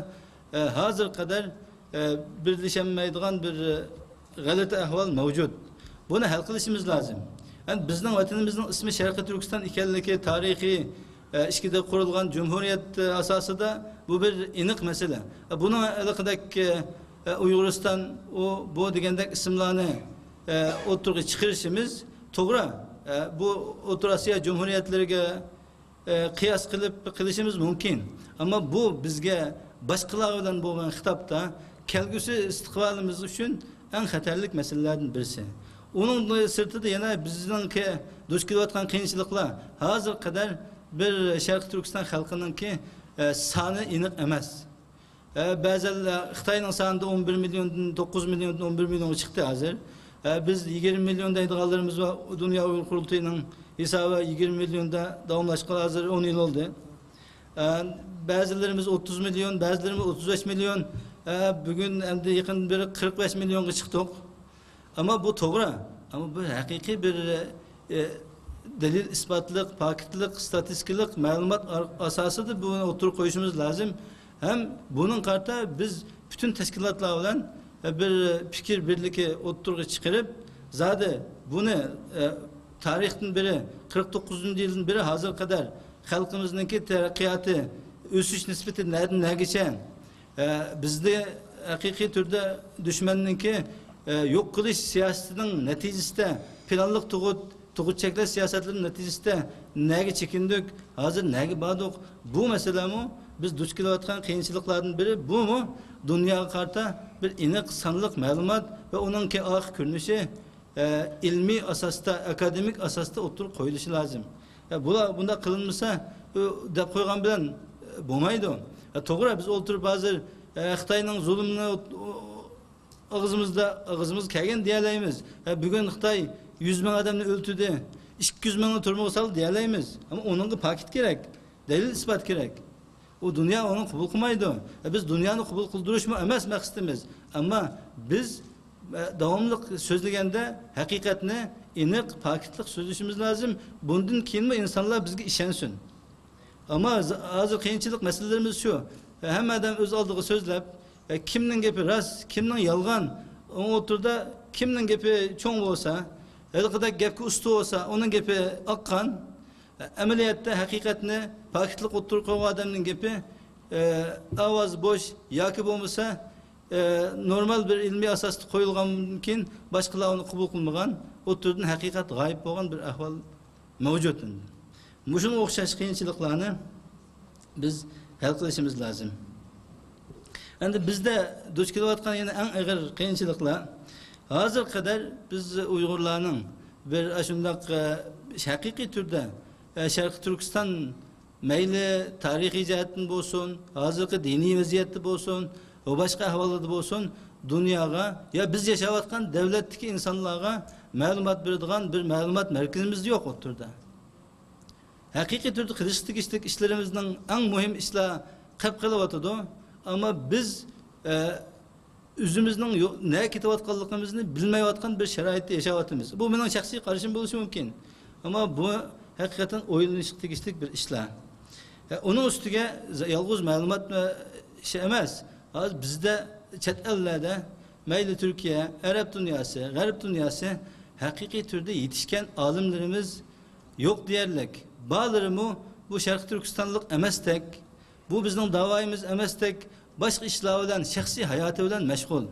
ئە، ھازىرغا قەدەر ئە، بىرلىشەلمەيدىغان بىر، ئە، غەلىتە ئەھۋال مەۋجۇت. بۇنى ھەل قىلىشىمىز لازىم. ئەمدى بىزنىڭ ۋەتىنىمىزنىڭ ئىسمى شەرقىي تۈركىستان ئىكەنلىكى تارىخىي، ئە، ئىچكىدە قۇرۇلغان جۇمھۇرىيەت، ئە، ئاساسىدا بۇ بىر ئېنىق مەسىلە. ئە، بۇنىڭ ھېلىقىدەك، ئە، ئە، ئۇيغۇرىستان، ئۇ، بۇ دېگەندەك ئىسىملارنى، ئە، ئوتتۇرىغا چىقىرىشىمىز توغرا. ئە، بۇ ئوتتۇرا ئاسىيا جۇمھۇرىيەتلىرىگە ئە، قىياس قىلىپ قىلىشىمىز مۇمكىن. ئەمما بۇ بىزگە باشقىلار بىلەن بولغان خىتابتا كەلگۈسى ئىستىقبالىمىز ئۈچۈن ئەڭ خەتەرلىك مەسىلىلەردىن بىرسى. ئۇنىڭ سىرتىدا يەنە بىزنىڭكى دۇچ كېلىۋاتقان قىيىنچىلىقلار ھازىرغا قەدەر بىر شەرقىي تۈركىستان خەلقىنىڭكى، ئە، سانى ئېنىق ئەمەس. ئە، بەزىلەر خىتاينىڭ سانىدا ئون بىر مىليوندىن، توققۇز مىليوندىن ئون بىر مىليونغا چىقتى ھازىر. ئە، بىز يىگىرمە مىليون دەيدىغانلىرىمىز بار. دۇنيا ئۇيغۇر قۇرۇلتىيىنىڭ ھېسابى يىگىرمە مىليوندا داۋاملاشقىلى ھازىر ئون يىل بولدى. ئە، بەزىلىرىمىز ئوتتۇز مىليون، بەزىلىرىمىز ئوتتۇز بەش مىليون. ئە، بۈگۈن ئەمدى يېقىن بىر قىرىق بەش مىليونغا چىقتۇق. ئەمما بۇ توغرا. ئەمما بۇ ھەقىقىي بىر، ئە، دەلىل ئىسپاتلىق، پاكىتلىق، ستاتىستىكىلىق مەلۇمات ئار-، ئاساسىدا بۇنى ئوتتۇرىغا قويۇشىمىز لازىم. ھەم بۇنىڭغا قارىتا بىز پۈتۈن تەشكىلاتلار بىلەن، ئە، بىر پىكىر بىرلىكى ئوتتۇرىغا چىقىرىپ، زادى بۇنى، ئە، تارىختىن بېرى، قىرىق توققۇزىنچى يىلدىن بېرى ھازىرغا قەدەر خەلقىمىزنىڭكى تەرەققىياتى، ئۆسۈش نىسبىتى نەدىن نەگىچە، ئە، بىزدە ھەقىقىي تۈردە دۈشمەننىڭكى، ئە، يوق قىلىش سىياسىتىنىڭ نەتىجىسىدە، پىلانلىق تۇغۇت، تۇغۇت چەكلەش سىياسەتلىرىنىڭ نەتىجىسىدە نەگە چېكىندۇق، ھازىر نەگە باردۇق؟ بۇ مەسىلەمۇ بىز دۇچ كېلىۋاتقان قىيىنچىلىقلاردىن بىرى. بۇمۇ دۇنياغا قارىتا بىر ئېنىق سانلىق مەلۇمات ۋە ئۇنىڭكى ئارقا كۆرۈنۈشى، ئە، ئىلمىي ئاساستا، ئاكادېمىك ئاساستا ئوتتۇرىغا قويۇلۇشى لازىم. ئە، بۇلار بۇنداق قىلىنمىسا، ئۇ دەپ قويغان بىلەن، ئە، بولمايدۇ. ئە، توغرا، بىز ئولتۇرۇپ ھازىر، ئە، خىتاينىڭ زۇلۇمىنى ئوت-، ئو-، ئاغزىمىزدا، ئاغزىمىزغا كەلگەن دېيەلەيمىز. ئە، بۈگۈن خىتاي يۈز مىڭ ئادەمنى ئۆلتۈردى، ئىككى يۈز مىڭنى تۈرمىگە سالدى دېيەلەيمىز. ئەمما ئۇنىڭغا پاكىت كېرەك، دەلىل ئىسپات كېرەك. ئۇ دۇنيا ئۇنى قوبۇل قىلمايدۇ. ئە، بىز دۇنيانى قوبۇل قىلدۇرۇشمۇ ئەمەس مەقسىتىمىز. ئەمما بىز، ئە، داۋاملىق سۆزلىگەندە ھەقىقەتنى ئېنىق، پاكىتلىق سۆزلىشىمىز لازىم. بۇندىن كېيىنمۇ ئىنسانلار بىزگە ئىشەنسۇن. ئەمما ز-، ھازىر قىيىنچىلىق مەسىلىلىرىمىز شۇ. ھەممە ئادەم ئۆز ئالدىغا سۆزلەپ، كىمنىڭ گېپى راست، كىمنىڭ يالغان، ئوڭ ئوتتۇرىدا كىمنىڭ گېپى چوڭ بولسا، ھېلىقىدەك گەپكە ئۇستا بولسا، ئۇنىڭ گېپى ئاققان. ئەمەلىيەتتە ھەقىقەتنى، پاكىتلىق ئوتتۇرىغا قويغان ئادەمنىڭ گېپى، ئاۋازى بوش ياكى بولمىسا، نورمال بىر ئىلمىي ئاساستا قويۇلغاندىن كېيىن باشقىلار ئۇنى قوبۇل قىلمىغان، ئوتتۇرىدىن ھەقىقەت غايىب بولغان بىر ئەھۋال مەۋجۇت. مۇشۇنىڭغا ئوخشاش قىيىنچىلىقلارنى بىز ھەل قىلىشىمىز لازىم. ئەمدى بىزدە دۇچ كېلىۋاتقان يەنە ئەڭ ئېغىر قىيىنچىلىقلار، ھازىرغا قەدەر بىز ئۇيغۇرلارنىڭ بىر ئاشۇنداق، ئە، ھەقىقىي تۈردە، ئە، شەرقىي تۈركىستان مەيلى تارىخىي جەھەتتىن بولسۇن، ھازىرقى دىنىي ۋەزىيەتتە بولسۇن، ۋە باشقا ئەھۋاللاردا بولسۇن، دۇنياغا، يا بىز ياشاۋاتقان دۆلەتتىكى ئىنسانلارغا مەلۇمات بېرىدىغان بىر مەلۇمات مەركىزىمىز يوق ئوتتۇرىدا. ھەقىقىي تۈردە قىلىشقا تېگىشلىك ئىشلىرىمىزنىڭ ئەڭ مۇھىم ئىشلار قېلىپ قېلىۋاتىدۇ. ئەمما بىز، ئە، ئۆزىمىزنىڭ يو-، نەگە كېتىۋاتقانلىقىمىزنى بىلمەيۋاتقان بىر شارائىتتا ياشاۋاتىمىز. بۇ مېنىڭ شەخسىي قارىشىم بولۇشى مۇمكىن. ئەمما بۇ ھەقىقەتەن ئويلىنىشقا تېگىشلىك بىر ئىشلار. ئە، ئۇنىڭ ئۈستىگە ز-، يالغۇز مەلۇمات، ئە، ئىشى ئەمەس. ھازىر بىزدە، چەت ئەللەردە، مەيلى تۈركىيە، ئەرەب دۇنياسى، غەرب دۇنياسى ھەقىقىي تۈردە يېتىشكەن ئالىملىرىمىز يوق دېيەرلىك. بارلىرىمۇ بۇ شەرقىي تۈركىستانلىق ئەمەستەك، بۇ بىزنىڭ داۋايىمىز ئەمەستەك، باشقا ئىشلار بىلەن، شەخسىي ھاياتى بىلەن مەشغۇل.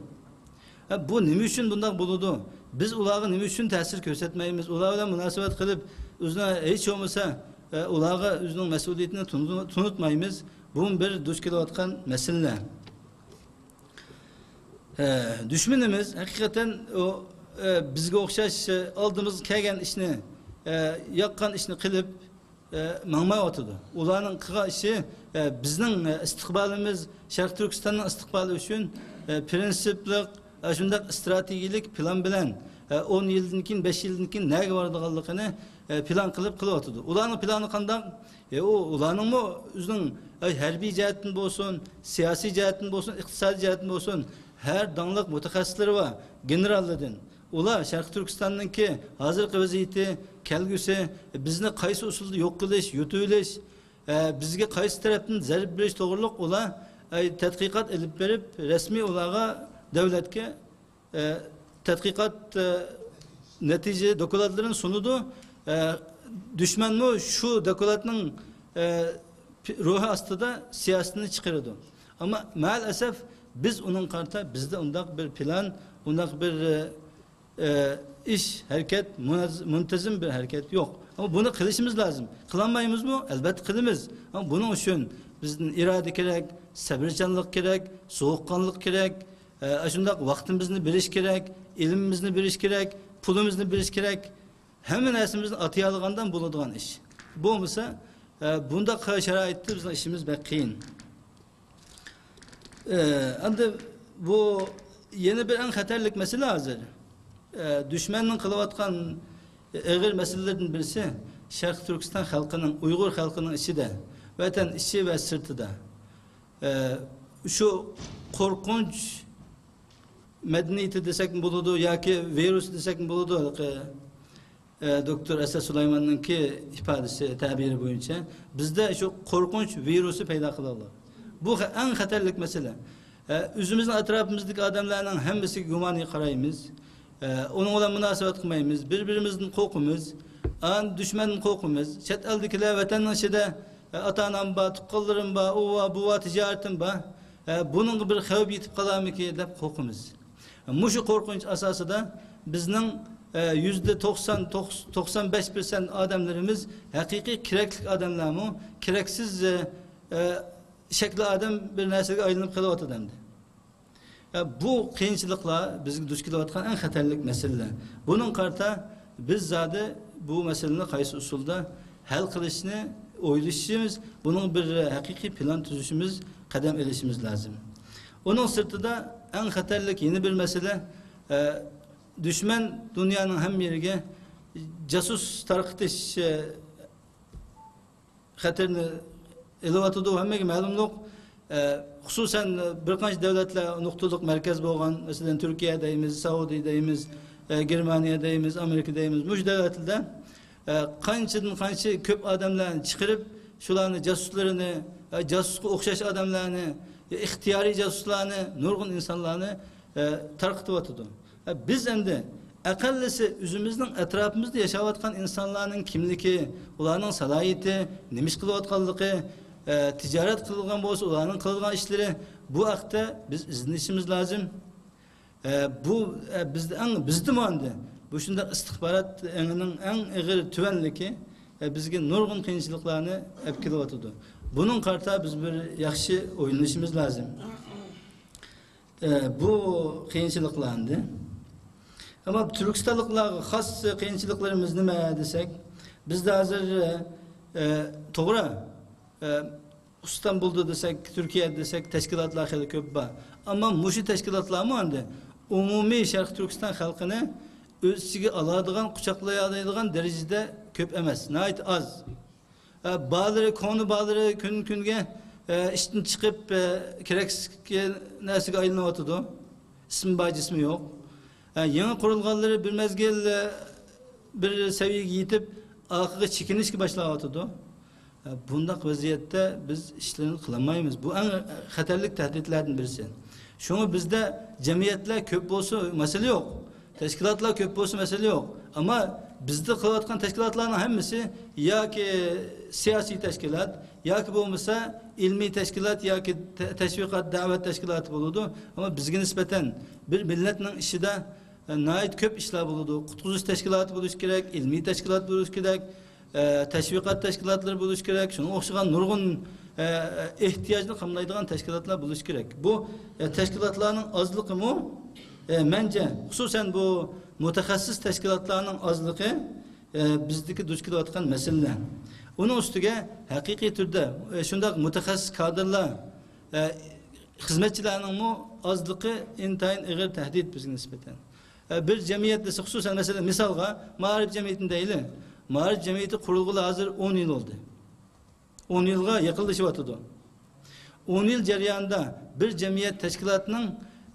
ھە، بۇ نېمە ئۈچۈن بۇنداق بولىدۇ؟ بىز ئۇلارغا نېمە ئۈچۈن تەسىر كۆرسەتمەيمىز؟ ئۇلار بىلەن مۇناسىۋەت قىلىپ، ئۆزىنى ھېچ بولمىسا، ئە، ئۇلارغا ئۆزىنىڭ مەسئۇلىيىتىنى تونۇ-، تونۇتمايمىز. بۇمۇ بىر دۇچ كېلىۋاتقان مەسىلىلەر. ئە، دۈشمىنىمىز ھەقىقەتەن ئۇ، ئە، بىزگە ئوخشاش، ئە، ئالدىمىزغا كەلگەن ئىشنى، ئە، ياققان ئىشنى قىلىپ، ئە، ماڭمايۋاتىدۇ. ئۇلارنىڭ قىلغان ئىشى، ئە، بىزنىڭ، ئە، ئىستىقبالىمىز، شەرقىي تۈركىستاننىڭ ئىستىقبالى ئۈچۈن، ئە، پىرىنسىپلىق، ئە، شۇنداق ئىستراتېگىيەلىك پىلان بىلەن، ئە، ئون يىلدىن كېيىن، بەش يىلدىن كېيىن نەگە بارىدىغانلىقىنى، ئە، پىلان قىلىپ قىلىۋاتىدۇ. ئۇلارنىڭ پىلانى قانداق؟ ئە، ئۇ، ئۇلارنىڭمۇ ئۆزىنىڭ، ئە، ھەربىي جەھەتتىن بولسۇن، سىياسىي جەھەتتىن بولسۇن، ئىقتىسادىي جەھەتتىن بولسۇن، ھەر داڭلىق مۇتەخەسسىسلىرى بار، گېنېراللىرىدىن. ئۇلار شەرقىي تۈركىستاننىڭكى ھازىرقى ۋەزىيىتى، كەلگۈسى، بىزنى قايسى ئۇسۇلدا يوق قىلىش، يۇتۇۋېلىش، ئە، بىزگە قايسى تەرەپتىن زەربە بېرىش توغرۇلۇق ئۇلار، ئە، تەتقىقات ئېلىپ بېرىپ، رەسمىي ئۇلارغا، دۆلەتكە، ئە، تەتقىقات، ئە، نەتىجە دوكلاتلىرىنى سۇنىدۇ. ئە، دۈشمەنمۇ شۇ دوكلاتنىڭ، ئە، پى-، روھى ئاستىدا سىياسىتىنى چىقىرىدۇ. ئەمما مەئەلئەسەف بىز ئۇنىڭغا قارىتا بىزدە ئۇنداق بىر پىلان، ئۇنداق بىر، ئە، ئە، ئىش، ھەرىكەت، مۇنەز-، مۇنتىزىم بىر ھەرىكەت يوق. ئەمما بۇنى قىلىشىمىز لازىم. قىلالمايمىزمۇ؟ ئەلبەتتە قىلىمىز. ئەمما بۇنىڭ ئۈچۈن بىزدىن ئىرادە كېرەك، سەۋرچانلىق كېرەك، سوغۇققانلىق كېرەك، ئە، ئاشۇنداق ۋاقتىمىزنى بېرىش كېرەك، ئىلمىمىزنى بېرىش كېرەك، پۇلىمىزنى بېرىش كېرەك. ھەممە نەرسىمىزنى ئاتىيالىغاندىن بولىدىغان ئىش. بولمىسا، ئە، بۇنداق شارائىتتا بىزنىڭ ئىشىمىز بەك قىيىن. ئە، ئەمدى بۇ يەنە بىر ئەڭ خەتەرلىك مەسىلە ھازىر. ئە، دۈشمەننىڭ قىلىۋاتقان ئېغىر مەسىلىلىرىدىن بىرسى شەرقىي تۈركىستان خەلقىنىڭ، ئۇيغۇر خەلقىنىڭ ئىچىدە، ۋەتەن ئىچى ۋە سىرتىدا، ئە، شۇ قورقۇنچ مەدەنىيىتى دېسەكمۇ بولىدۇ ياكى ۋىرۇسى دېسەكمۇ بولىدۇ. ھېلىقى ئە، دوكتور ئەسەت سۇلايماننىڭكى ئىپادىسى، تەبىرى بويىچە، بىزدە شۇ قورقۇنچ ۋىرۇسى پەيدا قىلىۋالدى. بۇ خە-، ئەڭ خەتەرلىك مەسىلە. ئە، ئۆزىمىزنىڭ ئەتراپىمىزدىكى ئادەملەرنىڭ ھەممىسىگە گۇمانىي قارايمىز. ئە، ئۇنىڭ بىلەن مۇناسىۋەت قىلمايمىز. بىر-بىرىمىزدىن قورقىمىز. ئان دۈشمەندىن قورقىمىز. چەت ئەلدىكىلەر ۋەتەننىڭ ئىچىدە، ئە، ئاتا-ئانام بار، تۇغقانلىرىم بار، ئۇ بار، بۇ بار، تىجارىتىم بار. ئە، بۇنىڭغا بىر خەۋپ يېتىپ قالارمىكىن دەپ قورقىمىز. مۇشۇ قورقۇنچ ئاساسىدا بىزنىڭ، ئە، يۈزدە توقسان، توقسان بەش پىرسەنت ئادەملىرىمىز ھەقىقىي كېرەكلىك ئادەملەرمۇ كېرەكسىز، ئە، ئە، شەكلى ئادەم بىر نەرسىگە ئايلىنىپ قېلىۋاتىدۇ ئەمدى. ئە، بۇ قىيىنچىلىقلار بىزگە دۇچ كېلىۋاتقان ئەڭ خەتەرلىك مەسىلىلەر. بۇنىڭغا قارىتا بىز زادى بۇ مەسىلىنى قايسى ئۇسۇلدا ھەل قىلىشنى ئويلىشىشىمىز، بۇنىڭ بىر ھەقىقىي پىلان تۈزۈشىمىز، قەدەم ئېلىشىمىز لازىم. ئۇنىڭ سىرتىدا ئەڭ خەتەرلىك يەنە بىر مەسىلە، ئە، دۈشمەن دۇنيانىڭ ھەممە يېرىگە جاسۇس تارقىتىش، ئە، خەتىرىنى ئېلىۋاتىدۇ، ھەممىگە مەلۇملۇق. ئە، خۇسۇسەن بىر قانچە دۆلەتلەر نۇقتىلىق مەركەز بولغان، مەسىلەن، تۈركىيە دەيمىز، سەئۇدى دەيمىز، ئە، گېرمانىيە دەيمىز، ئامېرىكا دەيمىز، مۇشۇ دۆلەتلەردە، ئە، قانچىدىن قانچە كۆپ ئادەملەرنى چىقىرىپ، شۇلارنى جاسۇسلىرىنى، ئە، جاسۇسقا ئوخشاش ئادەملەرنى، ئىختىيارىي جاسۇسلارنى، نۇرغۇن ئىنسانلارنى، ئە، تارقىتىۋاتىدۇ. ئە، بىز ئەمدى ئەقەللىسى ئۆزىمىزنىڭ ئەتراپىمىزدا ياشاۋاتقان ئىنسانلارنىڭ كىملىكى، ئۇلارنىڭ سالاھىيىتى، نېمە ئىش قىلىۋاتقانلىقى، ئە، تىجارەت قىلغان بولسا، ئۇلارنىڭ قىلىدىغان ئىشلىرى، بۇ ھەقتە بىز ئىزدىنىشىمىز لازىم. ئە، بۇ، ئە، بىزدە ئەڭ، بىزدىمۇ ئەمدى بۇ شۇنداق ئىستىخبارات ئېڭىنىڭ ئەڭ ئېغىر تۆۋەنلىكى، ئە، بىزگە نۇرغۇن قىيىنچىلىقلارنى ئەپ كېلىۋاتىدۇ. بۇنىڭغا قارىتا بىز بىر ياخشى ئويلىنىشىمىز لازىم. ئە، بۇ قىيىنچىلىقلار ئەمدى. ئەمما تۈركىستانلىقلارغا خاس قىيىنچىلىقلىرىمىز نېمە دېسەك، بىزدە ھازىر، ئە، توغرا، ئە، ئىستانبۇلدا دېسەك، تۈركىيەدە دېسەك، تەشكىلاتلار خېلى كۆپ بار. ئەمما مۇشۇ تەشكىلاتلارمۇ ئەمدى ئومۇمىي شەرقىي تۈركىستان خەلقىنى ئۆز ئىچىگە ئالىدىغان، قۇچاقلايالايدىغان دەرىجىدە كۆپ ئەمەس، ناھايىتى ئاز. ئە، بالىلىرى، كونا بالىلىرى كۈن-كۈنگە، ئە، ئىشتىن چىقىپ، ئە، كېرەكسىز نەرسىگە ئايلىنىۋاتىدۇ. ئىسمى بار، جىسمى يوق. ئە، يېڭى قۇرۇلغانلىرى بىر مەزگىل، ئە، بىر سەۋىيەگە يېتىپ، ئارقىغا چېكىنىشكە باشلاۋاتىدۇ. ئە، بۇنداق ۋەزىيەتتە بىز ئىشلىرىنى قىلالمايمىز. بۇ ئەڭ خەتەرلىك تەھدىتلەردىن بىرسى. شۇڭا بىزدە جەمئىيەتلەر كۆپ بولسا مەسىلە يوق. تەشكىلاتلار كۆپ بولسا مەسىلە يوق. ئەمما بىزدە قىلىۋاتقان تەشكىلاتلارنىڭ ھەممىسى ياكى سىياسىي تەشكىلات، ياكى بولمىسا ئىلمىي تەشكىلات ياكى تە-، تەشۋىقات، دەۋەت تەشكىلاتى بولىدۇ. ئەمما بىزگە نىسبەتەن بىر مىللەتنىڭ ئىچىدە، ئە، ناھايىتى كۆپ ئىشلار بولىدۇ. قۇتقۇزۇش تەشكىلاتى بولۇشى كېرەك، ئىلمىي تەشكىلات بولۇشى كېرەك، ئە، تەشۋىقات تەشكىلاتلىرى بولۇشى كېرەك، شۇنىڭغا ئوخشىغان نۇرغۇن، ئە، ئېھتىياجنى قامدايدىغان تەشكىلاتلار بولۇشى كېرەك. بۇ، ئە، تەشكىلاتلارنىڭ ئازلىقىمۇ، ئە، مەنچە، خۇسۇسەن بۇ مۇتەخەسسىس تەشكىلاتلارنىڭ ئازلىقى، ئە، بىزدىكى دۇچ كېلىۋاتقان مەسىلىلەر. ئۇنىڭ ئۈستىگە ھەقىقىي تۈردە، ئە، شۇنداق مۇتەخەسسىس كادىرلار، ئە، خىزمەتچىلەرنىڭمۇ ئازلىقى ئىنتايىن ئېغىر تەھدىت بىزگە نىسبەتەن. ئە، بىر جەمئىيەت دېسە، خۇسۇسەن، مەسىلەن، مىسالغا، مائارىپ جەمئىيىتىنى دەيلى. مائارىپ جەمئىيىتى قۇرۇلغىلى ھازىر ئون يىل بولدى. ئون يىلغا يېقىنلىشىۋاتىدۇ. ئون يىل جەريانىدا بىر جەمئىيەت تەشكىلاتىنىڭ،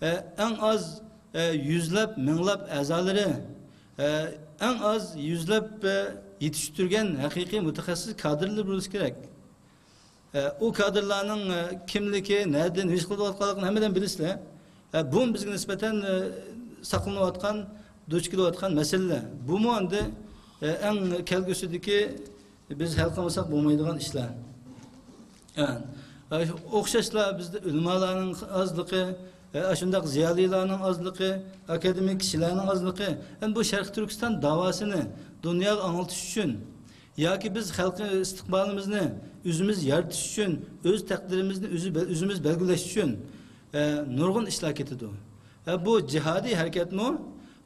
ئە، ئەڭ ئاز، ئە، يۈزلەپ، مىڭلاپ ئەزالىرى، ئە، ئەڭ ئاز يۈزلەپ، ئە، يېتىشتۈرگەن ھەقىقىي مۇتەخەسسىس كادىرلىرى بولۇشى كېرەك. ئە، ئۇ كادىرلارنىڭ، ئە، كىملىكى، نەدە نېمە ئىش قىلىۋاتقانلىقىنى ھەممىدىن بىلىسىلەر. ئە، بۇمۇ بىزگە نىسبەتەن، ئە، ساقلىنىۋاتقان، دۇچ كېلىۋاتقان مەسىلىلەر. بۇمۇ ئەمدى، ئە، ئەڭ كەلگۈسىدىكى بىز ھەل قىلمىساق بولمايدىغان ئىشلار. ئە، ئە، ئوخشاشلا بىزدە ئۆلىمالارنىڭ ئازلىقى، ئە، ئاشۇنداق زىيالىيلارنىڭ ئازلىقى، ئاكادېمىك كىشىلەرنىڭ ئازلىقى. ئەمدى بۇ شەرقىي تۈركىستان داۋاسىنى دۇنياغا ئاڭلىتىش ئۈچۈن، ياكى بىز خەلقىي ئىستىقبالىمىزنى ئۆزىمىز يارىتىش ئۈچۈن، ئۆز تەقدىرىمىزنى ئۆزى بە-، ئۆزىمىز بەلگىلەش ئۈچۈن، ئە، نۇرغۇن ئىشلار كېتىدۇ. ئە، بۇ جىھادىي ھەرىكەتمۇ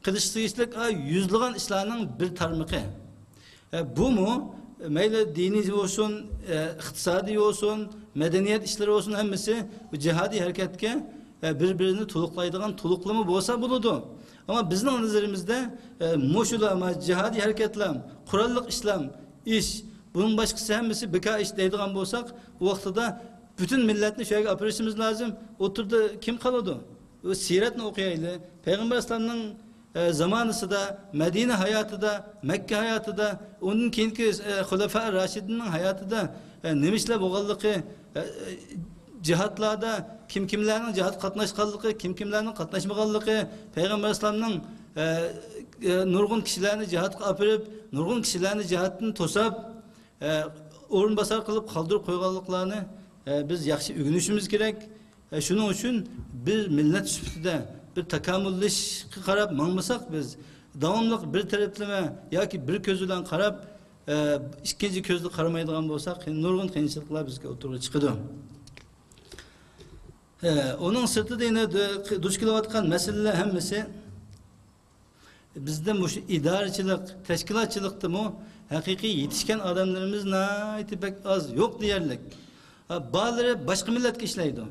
قىلىشقا تېگىشلىك، ئە، يۈزلىگەن ئىشلارنىڭ بىر تارمىقى. ئە، بۇمۇ مەيلى دىنىي بولسۇن، ئە، ئىقتىسادىي بولسۇن، مەدەنىيەت ئىشلىرى بولسۇن، ھەممىسى بۇ جىھادىي ھەرىكەتكە، ئە، بىر-بىرىنى تولۇقلايدىغان تولۇقلىما بولسا بولىدۇ. ئەمما بىزنىڭ نەزىرىمىزدە، ئە، مۇشۇلا، ما، جىھادىي ھەرىكەتلەر، قوراللىق ئىسلام ئىش، بۇنىڭ باشقىسى ھەممىسى بىكار ئىش دەيدىغان بولساق، ئۇ ۋاقتىدا پۈتۈن مىللەتنى شۇ يەرگە ئاپىرىشىمىز لازىم. ئوتتۇرىدا كىم قالىدۇ؟ ئۇ سىيرەتنى ئوقۇيايلى. پەيغەمبەر ئەلەيھىسسالامنىڭ، ئە، زامانىسىدا، مەدىنە ھاياتىدا، مەككە ھاياتىدا، ئۇندىن كېيىنكى، ئە، خۇلەفا راشىدىننىڭ ھاياتىدا، ئە، نېمە ئىشلار بولغانلىقى، ئە، ئە، جىھادلاردا كىم كىملەرنىڭ جىھادقا قاتناشقانلىقى، كىم كىملەرنىڭ قاتناشمىغانلىقى، پەيغەمبەر ئەلەيھىسسالامنىڭ، ئە، ئە، نۇرغۇن كىشىلەرنى جىھادقا ئاپىرىپ، نۇرغۇن كىشىلەرنى جىھادتىن توساپ، ئە، ئورۇنباسار قىلىپ قالدۇرۇپ قويغانلىقلارنى، ئە، بىز ياخشى ئۆگىنىشىمىز كېرەك. ئە، شۇنىڭ ئۈچۈن بىر مىللەت سۈپىتىدە بىر تاكامۇللىشىشقا قاراپ ماڭمىساق، بىز داۋاملىق بىر تەرەپلىمە ياكى بىر كۆز بىلەن قاراپ، ئە، ئىككىنچى كۆزدە قارىمايدىغان بولساق، نۇرغۇن قىيىنچىلىقلار بىزگە ئوتتۇرىغا چىقىدۇ. ئە، ئۇنىڭ سىرتىدا يەنە دۇ-، دۇچ كېلىۋاتقان مەسىلىلەر ھەممىسى بىزدە مۇشۇ ئىدارىچىلىق، تەشكىلاتچىلىقتىمۇ ھەقىقىي يېتىشكەن ئادەملىرىمىز ناھايىتى بەك ئاز، يوق دېيەرلىك. ھە، بالىلىرى باشقا مىللەتكە ئىشلەيدۇ.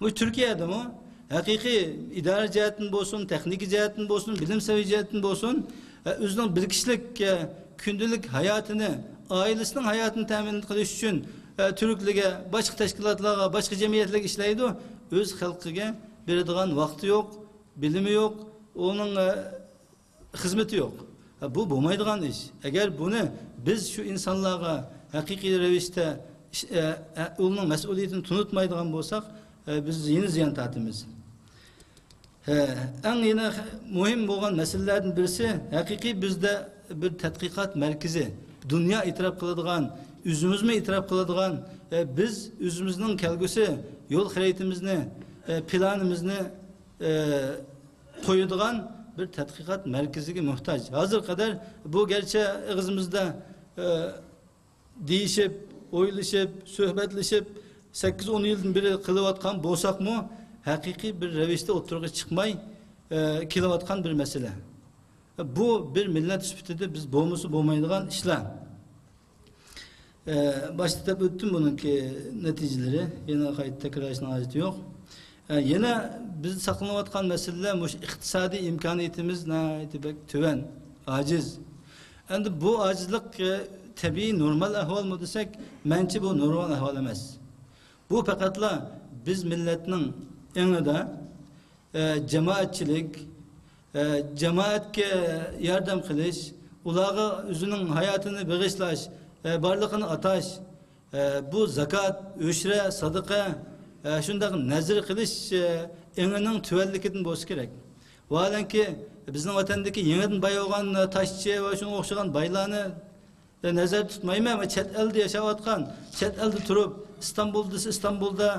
مۇشۇ تۈركىيەدىمۇ ھەقىقىي ئىدارە جەھەتتىن بولسۇن، تېخنىكا جەھەتتىن بولسۇن، بىلىم سەۋىيە جەھەتتىن بولسۇن، ھە، ئۆزىنىڭ بىر كىشىلىك، ھە، كۈندىلىك ھاياتىنى، ئائىلىسىنىڭ ھاياتىنى تەمىن قىلىش ئۈچۈن، ھە، تۈركلەرگە، باشقا تەشكىلاتلارغا، باشقا جەمئىيەتلەرگە ئىشلەيدۇ. ئۆز خەلقىگە بېرىدىغان ۋاقتى يوق، بىلىمى يوق. ئۇنىڭ، ئە، خىزمىتى يوق. ھە، بۇ بولمايدىغان ئىش. ئەگەر بۇنى بىز شۇ ئىنسانلارغا ھەقىقىي رەۋىشتە ئىش-، ئە، ئە، ئۇنىڭ مەسئۇلىيىتىنى تونۇتمايدىغان بولساق، ئە، بىز يەنە زىيان تارتىمىز. ھە، ئەڭ يەنە مۇھىم بولغان مەسىلىلەردىن بىرسى، ھەقىقىي بىزدە بىر تەتقىقات مەركىزى، دۇنيا ئېتىراپ قىلىدىغان، ئۆزىمىزمۇ ئېتىراپ قىلىدىغان، ئە، بىز ئۆزىمىزنىڭ كەلگۈسى يول خەرىتىمىزنى، ئە، پىلانىمىزنى، ئە، قويىدىغان بىر تەتقىقات مەركىزىگە موھتاج. ھازىرغا قەدەر بۇ گەرچە ئېغىزىمىزدا، ئە، دېيىشىپ، ئويلىشىپ، سۆھبەتلىشىپ، سەككىز ئون يىلدىن بېرى قىلىۋاتقان بولساقمۇ، ھەقىقىي بىر رەۋىشتە ئوتتۇرىغا چىقماي، ئە، كېلىۋاتقان بىر مەسىلە. بۇ بىر مىللەت سۈپىتىدە بىز بولمىسا بولمايدىغان ئىشلار. ئە، باشتا دەپ ئۆتتۈم بۇنىڭكى نەتىجىلىرى. يەنە قايتا تەكرارلاشنىڭ ھاجىتى يوق. ئە، يەنە بىز ساقلىنىۋاتقان مەسىلىلەر مۇشۇ ئىقتىسادىي ئىمكانىيىتىمىز ناھايىتى بەك تۆۋەن، ئاجىز. ئەمدى بۇ ئاجىزلىق، ئە، تەبىئىي نورمال ئەھۋالمۇ دېسەك، مەنچە بۇ نورمال ئەھۋال ئەمەس. بۇ پەقەتلا بىز مىللەتنىڭ ئېڭىدا، ئە، جامائەتچىلىك، ئە، جامائەتكە ياردەم قىلىش، ئۇلارغا ئۆزىنىڭ ھاياتىنى بېغىشلاش، ئە، بارلىقىنى ئاتاش، ئە، بۇ زاكات، ئۆشرە، سادىقە، ئە، شۇنداق نەزىر قىلىش، ئە، ئېڭىنىڭ تۆۋەنلىكىدىن بولسا كېرەك. ۋاھالەنكى، بىزنىڭ ۋەتەندىكى يېڭىدىن باي بولغان، ئە، تاشچى ۋە شۇنىڭغا ئوخشىغان بايلارنى نەزەردە تۇتمايمەن، ئەمما چەت ئەلدە ياشاۋاتقان، چەت ئەلدە تۇرۇپ، ئىستانبۇل دېسە ئىستانبۇلدا،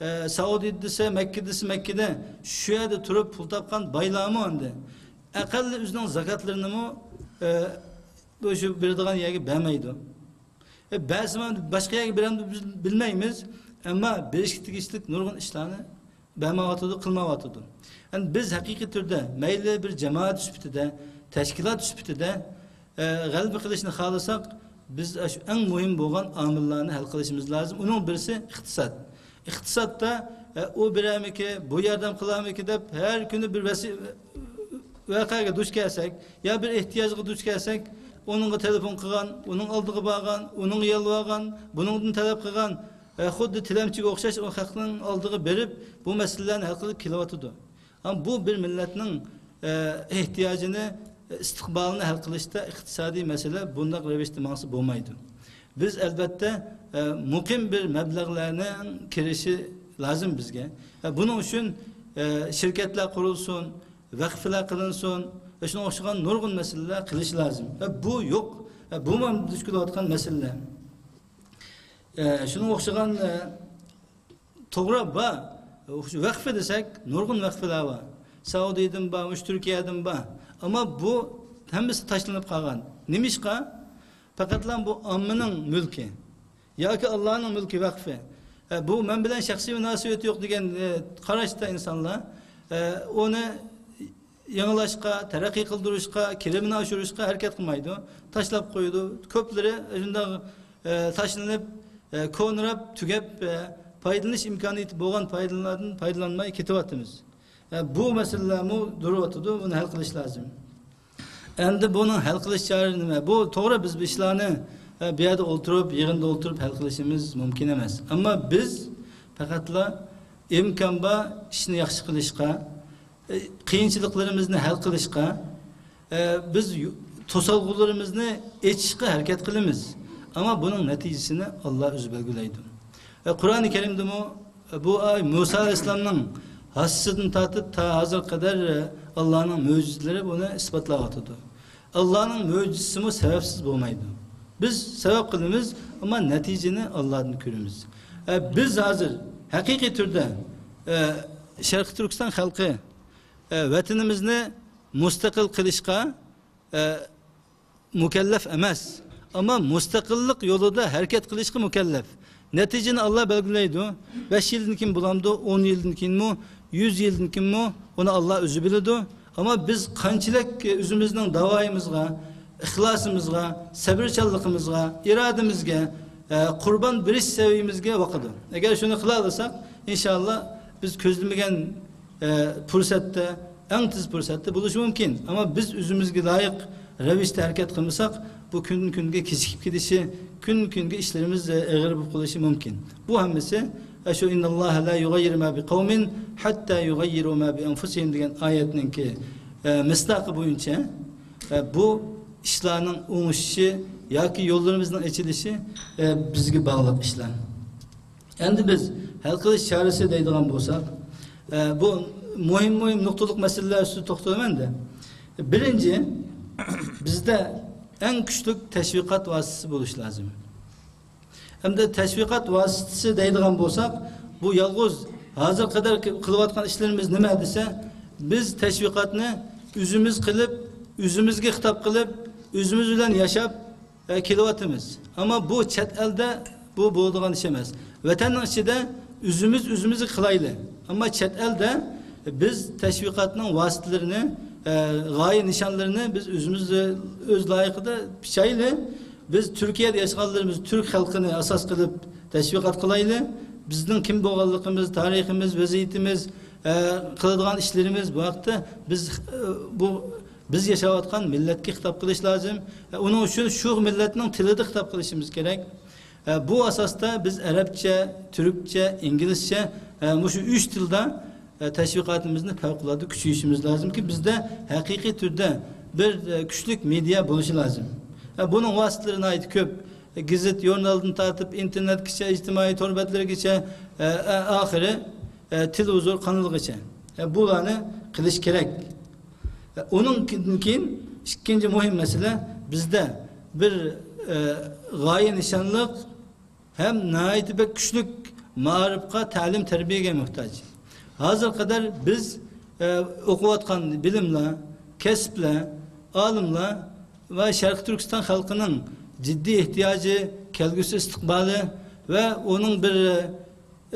ئە، سەئۇدى دېسە مەككە دېسە مەككىدە، شۇ يەردە تۇرۇپ پۇل تاپقان بايلارمۇ ئەمدى ئەقەللىي ئۆزىنىڭ زاكاتلىرىنىمۇ، ئە، بۇ شۇ بېرىدىغان يەرگە بەرمەيدۇ. ئە، بەرسىمۇ باشقا يەرگە بېرەمدۇ بىز بىلمەيمىز، ئەمما بېرىشكە تېگىشلىك نۇرغۇن ئىشلارنى بەرمەيۋاتىدۇ، قىلمايۋاتىدۇ. ئەمدى بىز ھەقىقىي تۈردە مەيلى بىر جامائەت سۈپىتىدە، تەشكىلات سۈپىتىدە، ئە، غەلىبە قىلىشنى خالىساق، بىز ئاشۇ ئەڭ مۇھىم بولغان ئامىللارنى ھەل قىلىشىمىز لازىم. ئۇنىڭ بىرسى ئىقتىساد. ئىقتىسادتا، ئە، ئۇ بېرەرمىكى، بۇ ياردەم قىلارمىكى دەپ ھەر كۈنى بىر ۋەسى-، ۋەقەگە دۇچ كەلسەك، يا بىر ئېھتىياجغا دۇچ كەلسەك، ئۇنىڭغا تېلېفون قىلغان، ئۇنىڭ ئالدىغا بارغان، ئۇنىڭغا يالۋارغان، بۇنىڭدىن تەلەپ قىلغان، ئە، خۇددى تىلەمچىگە ئوخشاش ئۇ خەقنىڭ ئالدىغا بېرىپ، بۇ مەسىلىلەرنى ھەل قىلىپ كېلىۋاتىدۇ. ئەمما بۇ بىر مىللەتنىڭ، ئە، ئېھتىياجىنى ئىستىقبالىنى ھەل قىلىشتا ئىقتىسادىي مەسىلە بۇنداق رەۋىشتە ماڭسا بولمايدۇ. بىز، ئەلۋەتتە، ئە، مۇقىم بىر مەبلەغلەرنىڭ كىرىشى لازىم بىزگە. ئە، بۇنىڭ ئۈچۈن، ئە، شىركەتلەر قۇرۇلسۇن، ۋەقىفلەر قىلىنسۇن ۋە شۇنىڭغا ئوخشىغان نۇرغۇن مەسىلىلەر قىلىش لازىم. ئە، بۇ يوق. ئە، بۇمۇ دۇچ كېلىۋاتقان مەسىلىلەر. ئە، شۇنىڭغا ئوخشىغان، ئە، توغرا، بار. ۋەقفە دېسەك، نۇرغۇن ۋەقفىلەر بار. سەئۇدىدىن بار، مۇشۇ تۈركىيەدىن بار. ئەمما بۇ ھەممىسى تاشلىنىپ قالغان. نېمىشقا؟ پەقەتلا بۇ ئاممىنىڭ مۈلكى ياكى ئاللانىڭ مۈلكى ۋەقفى. ئە، بۇ مەن بىلەن شەخسىي مۇناسىۋىتى يوق دېگەن، ئە، قاراشتا ئىنسانلار، ئە، ئۇنى يېڭىلاشقا، تەرەققىي قىلدۇرۇشقا، كىرىمىنى ئاشۇرۇشقا ھەرىكەت قىلمايدۇ. تاشلاپ قويىدۇ. كۆپلىرى شۇنداق، ئە، تاشلىنىپ، ئە، كونىراپ، تۈگەپ، ئە، پايدىلىنىش ئىمكانىيىتى بولغان پايدىلىنىدىن پايدىلانماي كېتىۋاتىمىز. ئە، بۇ مەسىلىلەرمۇ تۇرۇۋاتىدۇ، بۇنى ھەل قىلىش لازىم. ئەمدى بۇنىڭ ھەل قىلىش چارىسى نېمە؟ بۇ توغرا، بىز بۇ ئىشلارنى، ئە، بۇ يەردە ئولتۇرۇپ، يىغىندا ئولتۇرۇپ ھەل قىلىشىمىز مۇمكىن ئەمەس. ئەمما بىز پەقەتلا ئىمكان بار ئىشنى ياخشى قىلىشقا، ئە، قىيىنچىلىقلىرىمىزنى ھەل قىلىشقا، ئە، بىز يو-، توسالغۇلىرىمىزنى ئېچىشقا ھەرىكەت قىلىمىز. ئەمما بۇنىڭ نەتىجىسىنى ئاللا ئۆزى بەلگىلەيدۇ. ئە، قۇرئانى كەرىمدىمۇ، ئە، بۇ ئاي مۇسا ئەلەيھىسسالامنىڭ ھاسىسىدىن تارتىپ تا ھازىرغا قەدەر، ئە، ئاللانىڭ مۆجىزىلىرى بۇنى ئىسپاتلاۋاتىدۇ. ئاللانىڭ مۆجىزىسىمۇ سەۋەبسىز بولمايدۇ. بىز سەۋەب قىلىمىز، ئەمما نەتىجىنى ئاللادىن كۆرىمىز. ئە، بىز ھازىر ھەقىقىي تۈردە، ئە، شەرقىي تۈركىستان خەلقى، ئە، ۋەتىنىمىزنى مۇستەقىل قىلىشقا، ئە، مۇكەللەپ ئەمەس. ئەمما مۇستەقىللىق يولىدا ھەرىكەت قىلىشقا مۇكەللەپ. نەتىجىنى ئاللا بەلگىلەيدۇ. بەش يىلدىن كېيىن بولامدۇ، ئون يىلدىن كېيىنمۇ، يۈز يىلدىن كېيىنمۇ، ئۇنى ئاللا ئۆزى بىلىدۇ. ئەمما بىز قانچىلىك ئۆزىمىزنىڭ داۋايىمىزغا، ئىخلاسىمىزغا، سەۋرچانلىقىمىزغا، ئىرادىمىزگە، ئە، قۇربان بېرىش سەۋىيىمىزگە باقىدۇ. ئەگەر شۇنى قىلالىساق، ئىنشاللا بىز كۆزلىمىگەن، ئە، پۇرسەتتە، ئەڭ تېز پۇرسەتتە بولۇشى مۇمكىن. ئەمما بىز ئۆزىمىزگە لايىق رەۋىشتە ھەرىكەت قىلمىساق، بۇ كۈندىن-كۈنگە كېچىكىپ كېتىشى، كۈندىن-كۈنگە ئىشلىرىمىز، ئە، ئېغىر بولۇپ قېلىشى مۇمكىن. بۇ ھەممىسى، ئە، شۇ «إن الله لا يغير ما بقوم حتى يغيروا ما بأنفسهم» دېگەن ئايەتنىڭكى، ئە، مىسداقى بويىچە. ئە، بۇ ئىشلارنىڭ ئوڭۇشۇشى ياكى يوللىرىمىزنىڭ ئېچىلىشى، ئە، بىزگە باغلىق ئىشلار. ئەمدى بىز ھەل قىلىش چارىسى دەيدىغان بولساق، ئە، بۇ مۇھىم، مۇھىم نۇقتىلىق مەسىلىلەر ئۈستىدە توختىلىمەن-دە. بىرىنچى، بىزدە ئەڭ كۈچلۈك تەشۋىقات ۋاسىتىسى بولۇشى لازىم. ئەمدى تەشۋىقات ۋاسىتىسى دەيدىغان بولساق، بۇ يالغۇز ھازىرغا قەدەر قىلىۋاتقان ئىشلىرىمىز نېمە دېسە، بىز تەشۋىقاتنى ئۆزىمىز قىلىپ، ئۆزىمىزگە خىتاب قىلىپ، ئۆزىمىز بىلەن ياشاپ، ئە، كېلىۋاتىمىز. ئەمما بۇ چەت ئەلدە بۇ بولىدىغان ئىش ئەمەس. ۋەتەننىڭ ئىچىدە ئۆزىمىز ئۆزىمىزگە قىلايلى. ئەمما چەت ئەلدە بىز تەشۋىقاتنىڭ ۋاسىتىلىرىنى، ئە، غايە نىشانلىرىنى بىز ئۆزىمىز ئۆز لايىقىدا پىچايلى. بىز تۈركىيەدە ياشىغانلىرىمىز تۈرك خەلقىنى ئاساس قىلىپ تەشۋىقات قىلايلى. بىزنىڭ كىم بولغانلىقىمىز، تارىخىمىز، ۋەزىيىتىمىز، ئە، قىلىدىغان ئىشلىرىمىز بۇ ھەقتە بىز، ئە، بۇ بىز ياشاۋاتقان مىللەتكە خىتاب قىلىش لازىم. ئە، ئۇنىڭ ئۈچۈن شۇ مىللەتنىڭ تىلىدا خىتاب قىلىشىمىز كېرەك. ئە، بۇ ئاساستا بىز ئەرەبچە، تۈركچە، ئىنگلىزچە، ئە، مۇشۇ ئۈچ تىلدا، ئە، تەشۋىقاتىمىزنى پەۋقۇلئاددە كۈچىيىشىمىز لازىمكى، بىزدە ھەقىقىي تۈردە بىر، ئە، كۈچلۈك مېدىيا بولۇشى لازىم. ئە، بۇنىڭ ۋاسىتىلىرى ناھايىتى كۆپ. ئە، گېزىت، ژۇرنالدىن تارتىپ، ئىنتېرنېتكىچە، ئىجتىمائىي تور بەتلىرىگىچە، ئە، ئە، ئاخىرى، ئە، تېلېۋىزور قانىلىغىچە. ئە، بۇلارنى قىلىش كېرەك. ئە، ئۇنىڭدىن كېيىن ئىككىنچى مۇھىم مەسىلە، بىزدە بىر، ئە، غايە نىشانلىق ھەم ناھايىتى بەك كۈچلۈك مائارىپقا، تەلىم تەربىيەگە موھتاج. ھازىرغا قەدەر بىز، ئە، ئوقۇۋاتقان بىلىملەر، كەسىپلەر، ئالىملار ۋە شەرقىي تۈركىستان خەلقىنىڭ جىددىي ئېھتىياجى، كەلگۈسى ئىستىقبالى ۋە ئۇنىڭ بىر،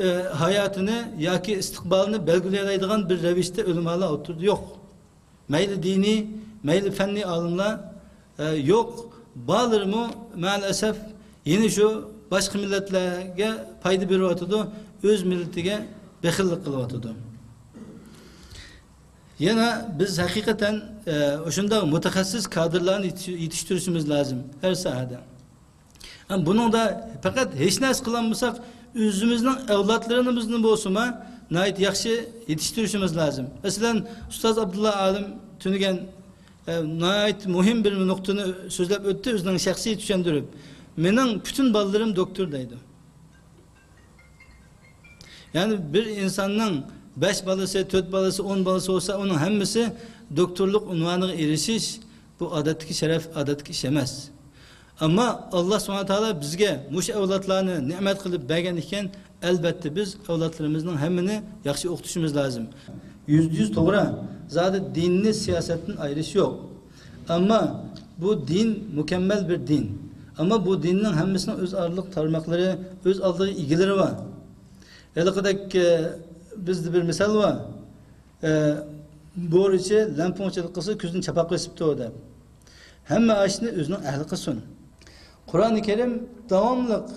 ئە، ھاياتىنى ياكى ئىستىقبالىنى بەلگىلىيەلەيدىغان بىر رەۋىشتە ئۆلىمالار ئوتتۇرىدا يوق. مەيلى دىنىي، مەيلى پەننىي ئالىملار، ئە، يوق. بارلىرىمۇ مەئەلئەسەف يەنە شۇ باشقا مىللەتلەرگە پايدا بېرىۋاتىدۇ، ئۆز مىللىتىگە بېخىللىق قىلىۋاتىدۇ. يەنە بىز ھەقىقەتەن، ئە، شۇنداق مۇتەخەسسىس كادىرلارنى يېتىش-، يېتىشتۈرۈشىمىز لازىم ھەر ساھەدە. ئەم، بۇنىڭدا پەقەت ھېچ نەرسە قىلالمىساق، ئۆزىمىزنىڭ ئەۋلادلىرىمىزنى بولسىمۇ ناھايىتى ياخشى يېتىشتۈرۈشىمىز لازىم. مەسىلەن، ئۇستاز ئابدۇللا ئالىم تۈنۈگەن، ئە، ناھايىتى مۇھىم بىر نۇقتىنى سۆزلەپ ئۆتتى، ئۆزىنىڭ شەخسىي چۈشەندۈرۈپ. مېنىڭ پۈتۈن بالىلىرىم دوكتور دەيدۇ. يەنى بىر ئىنساننىڭ بەش بالىسى، تۆت بالىسى، ئون بالىسى بولسا، ئۇنىڭ ھەممىسى دوكتورلۇق ئۇنۋانىغا ئېرىشىش، بۇ ئادەتتىكى شەرەپ، ئادەتتىكى ئىش ئەمەس. ئەمما ئاللا سۇبھانە تائالا بىزگە مۇشۇ ئەۋلادلارنى نېمەت قىلىپ بەرگەن ئىكەن، ئەلبەتتە بىز ئەۋلادلىرىمىزنىڭ ھەممىنى ياخشى ئوقۇتۇشىمىز لازىم. يۈزدە يۈز توغرا، زادى دىننى سىياسەتتىن ئايرىش يوق. ئەمما بۇ دىن مۇكەممەل بىر دىن. ئەمما بۇ دىننىڭ ھەممىسىنىڭ ئۆز ئارىلىق تارماقلىرى، ئۆز ئالدىغا ئىگىلىرى بار. ھېلىقىدەك، ئە، بىزدە بىر مىسال بار. ئە، بورىچى لەڭپۇڭچىلىق قىلسا، كۆزىدىن چاپاق بېسىپتۇ دەپ. ھەممە ئاشنى ئۆزىنىڭ ئەھلى قىلسۇن. قۇرئانى كەرىم داۋاملىق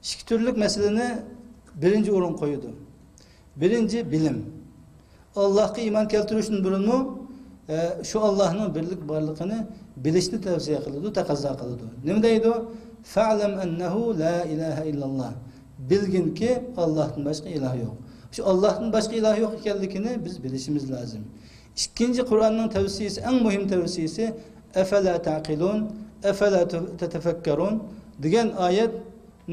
ئىككى تۈرلۈك مەسىلىنى بىرىنچى ئورۇنغا قويىدۇ. بىرىنچى، بىلىم. ئاللاھقا ئىمان كەلتۈرۈشتىن بۇرۇنمۇ، ئە، شۇ ئاللاھنىڭ بىرلىك بارلىقىنى بىلىشنى تەۋسىيە قىلىدۇ، تەقەززا قىلىدۇ. نېمە دەيدۇ؟ فەئلەم ئەننەھۇ لا ئىلاھە ئىللاللاھ. بىلگىنكى، ئاللاھتىن باشقا ئىلاھ يوق. شۇ ئاللاھتىن باشقا ئىلاھ يوق ئىكەنلىكىنى بىز بىلىشىمىز لازىم. ئىككىنچى، قۇرئاننىڭ تەۋسىيىسى، ئەڭ مۇھىم تەۋسىيىسى، ئەفەلا تەقىلۇن، ئەفەلا تەتەفەككەرۇن دېگەن ئايەت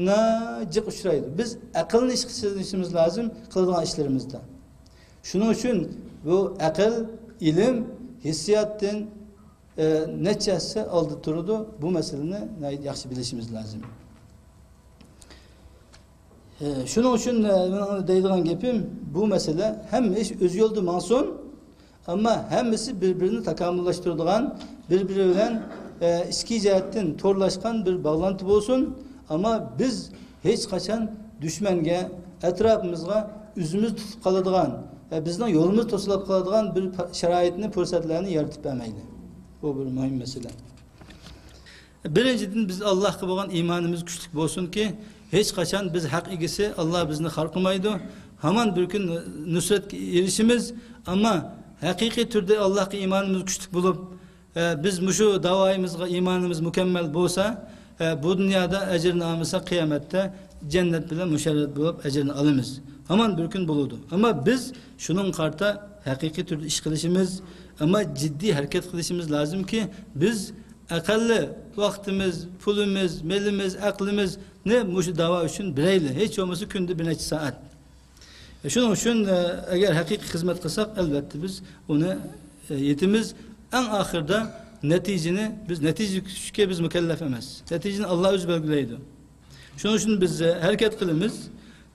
ناجىق ئۇچرايدۇ. بىز ئەقىلنى ئىشقا سېلىشىمىز لازىم قىلىدىغان ئىشلىرىمىزدا. شۇنىڭ ئۈچۈن بۇ ئەقىل، ئىلىم، ھېسسىياتتىن، ئە، نەچچە ھەسسە ئالدىدا تۇرىدۇ. بۇ مەسىلىنى ناھايىتى ياخشى بىلىشىمىز لازىم. ئە، شۇنىڭ ئۈچۈن، ئە، مېنىڭ دەيدىغان گېپىم، بۇ مەسىلە ھەممە ئىش ئۆز يولىدا ماڭسۇن، ئەمما ھەممىسى بىر-بىرىنى تاكامۇللاشتۇرىدىغان، بىر-بىرى بىلەن، ئە، ئىچكى جەھەتتىن تورلاشقان بىر باغلانتى بولسۇن. ئەمما بىز ھېچقاچان دۈشمەنگە، ئەتراپىمىزغا ئۆزىمىز تۇتۇپ قالىدىغان، ئە، بىزنىڭ يولىمىز توسۇلۇپ قالىدىغان بىر پا-، شارائىتنى، پۇرسەتلەرنى يارىتىپ بەرمەيلى. بۇ بىر مۇھىم مەسىلە. بىرىنچىدىن، بىز ئاللاھقا بولغان ئىمانىمىز كۈچلۈك بولسۇنكى، ھېچقاچان بىز ھەق ئىگىسى، ئاللاھ بىزنى خار قىلمايدۇ. ھامان بىر كۈن نۇسرەتكە ئېرىشىمىز. ئەمما ھەقىقىي تۈردە ئاللاھقا ئىمانىمىز كۈچلۈك بولۇپ، ئە، بىز مۇشۇ داۋايىمىزغا ئىمانىمىز مۇكەممەل بولسا، ئە، بۇ دۇنيادا ئەجرىنى ئالمىساق، قىيامەتتە جەننەت بىلەن مۇشەررەپ بولۇپ ئەجرىنى ئالىمىز. ھامان بىر كۈن بولىدۇ. ئەمما بىز شۇنىڭغا قارىتا ھەقىقىي تۈردە ئىش قىلىشىمىز، ئەمما جىددىي ھەرىكەت قىلىشىمىز لازىمكى، بىز ئەقەللى ۋاقتىمىز، پۇلىمىز، مېلىمىز، ئەقلىمىزنى مۇشۇ داۋا ئۈچۈن بېرەيلى، ھېچ بولمىسا كۈندە بىر نەچچە سائەت. شۇنىڭ ئۈچۈن، ئە، ئەگەر ھەقىقىي خىزمەت قىلساق، ئەلۋەتتە بىز ئۇنى، ئە، يېتىمىز. ئەڭ ئاخىرىدا نەتىجىنى، بىز نەتىجە كۈتۈشكە بىز مۇكەللەپ ئەمەس. نەتىجىنى ئاللا ئۆزى بەلگىلەيدۇ. شۇنىڭ ئۈچۈن بىز، ئە، ھەرىكەت قىلىمىز.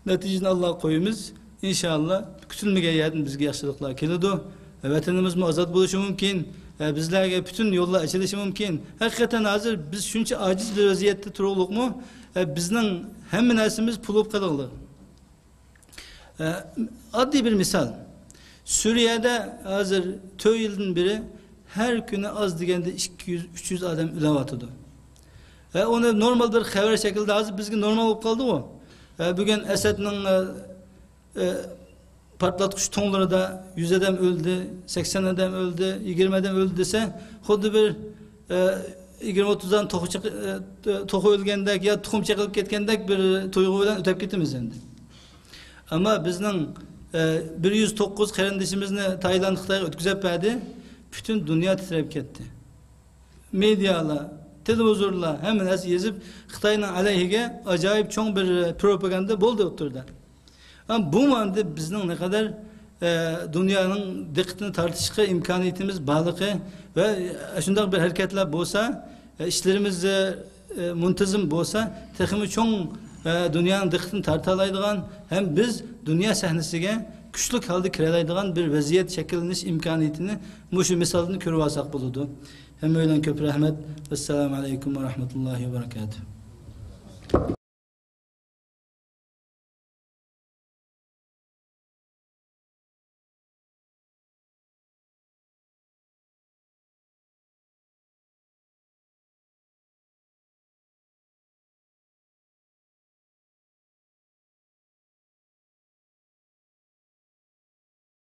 نەتىجىنى ئاللاغا قويىمىز. ئىنشاللا، كۈتۈلمىگەن يەردىن بىزگە ياخشىلىقلار كېلىدۇ. ۋەتىنىمىزمۇ ئازاد بولۇشى مۇمكىن. ئە، بىزلەرگە پۈتۈن يوللار ئېچىلىشى مۇمكىن. ھەقىقەتەن ھازىر بىز شۇنچە ئاجىز بىر ۋەزىيەتتە تۇرۇقلۇقمۇ، ئە، بىزنىڭ ھەممە نەرسىمىز پۇل بولۇپ قالغىلى. ئە، ئاددىي بىر مىسال. سۈرىيەدە ھازىر تۆت يىلدىن بېرى ھەر كۈنى ئاز دېگەندە ئىككى يۈز، ئۈچ يۈز ئادەم ئۆلۈۋاتىدۇ. ئە، ئۇنى نورمال بىر خەۋەر شەكلىدە ھازىر بىزگە نورمال بولۇپ قالدىغۇ. ئە، بۈگۈن ئەسەدنىڭ، ئە، ئە، پارتلاتقۇچ تۇڭلىرىدا يۈز ئادەم ئۆلدى، سەكسەن ئادەم ئۆلدى، يىگىرمە ئادەم ئۆلدى دېسە، خۇددى بىر، ئە، يىگىرمە ئوتتۇز ئادەم توخۇ چېقى-، ئە، توخۇ ئۆلگەندەك يا تۇخۇم چېقىلىپ كەتكەندەك بىر تۇيغۇ بىلەن ئۆتۈپ كېتىمىز ئەمدى. ئەمما بىزنىڭ، ئە، بىر يۈز توققۇز قېرىندىشىمىزنى تايلاند خىتايغا ئۆتكۈزۈپ بەردى، پۈتۈن دۇنيا تىترەپ كەتتى. مېدىيالار، تېلېۋىزورلار، ھەممە نەرسە يېزىپ، خىتاينىڭ ئەلەيھىگە ئاجايىپ چوڭ بىر پروپاگاندا بولدى ئوتتۇرىدا. ئەمما بۇ مانىدا بىزنىڭ نەقەدەر، ئە، دۇنيانىڭ دىققىتىنى تارتىشقا ئىمكانىيىتىمىز بارلىقى ۋە شۇنداق بىر ھەرىكەتلەر بولسا، ئە، ئىشلىرىمىز، ئە، مۇنتىزىم بولسا، تېخىمۇ چوڭ، ئە، دۇنيانىڭ دىققىتىنى تارتالايدىغان ھەم بىز دۇنيا سەھنىسىگە كۈچلۈك ھالدا كىرەلەيدىغان بىر ۋەزىيەت شەكىللىنىش ئىمكانىيىتىنى مۇشۇ مىسالدىن كۆرۈۋالساق بولىدۇ. ھەممەيلەنگە كۆپ رەھمەت. ۋەسسالامۇ ئەلەيكۇم ۋە رەھمەتۇللاھى ۋە بەرىكاتۇھ.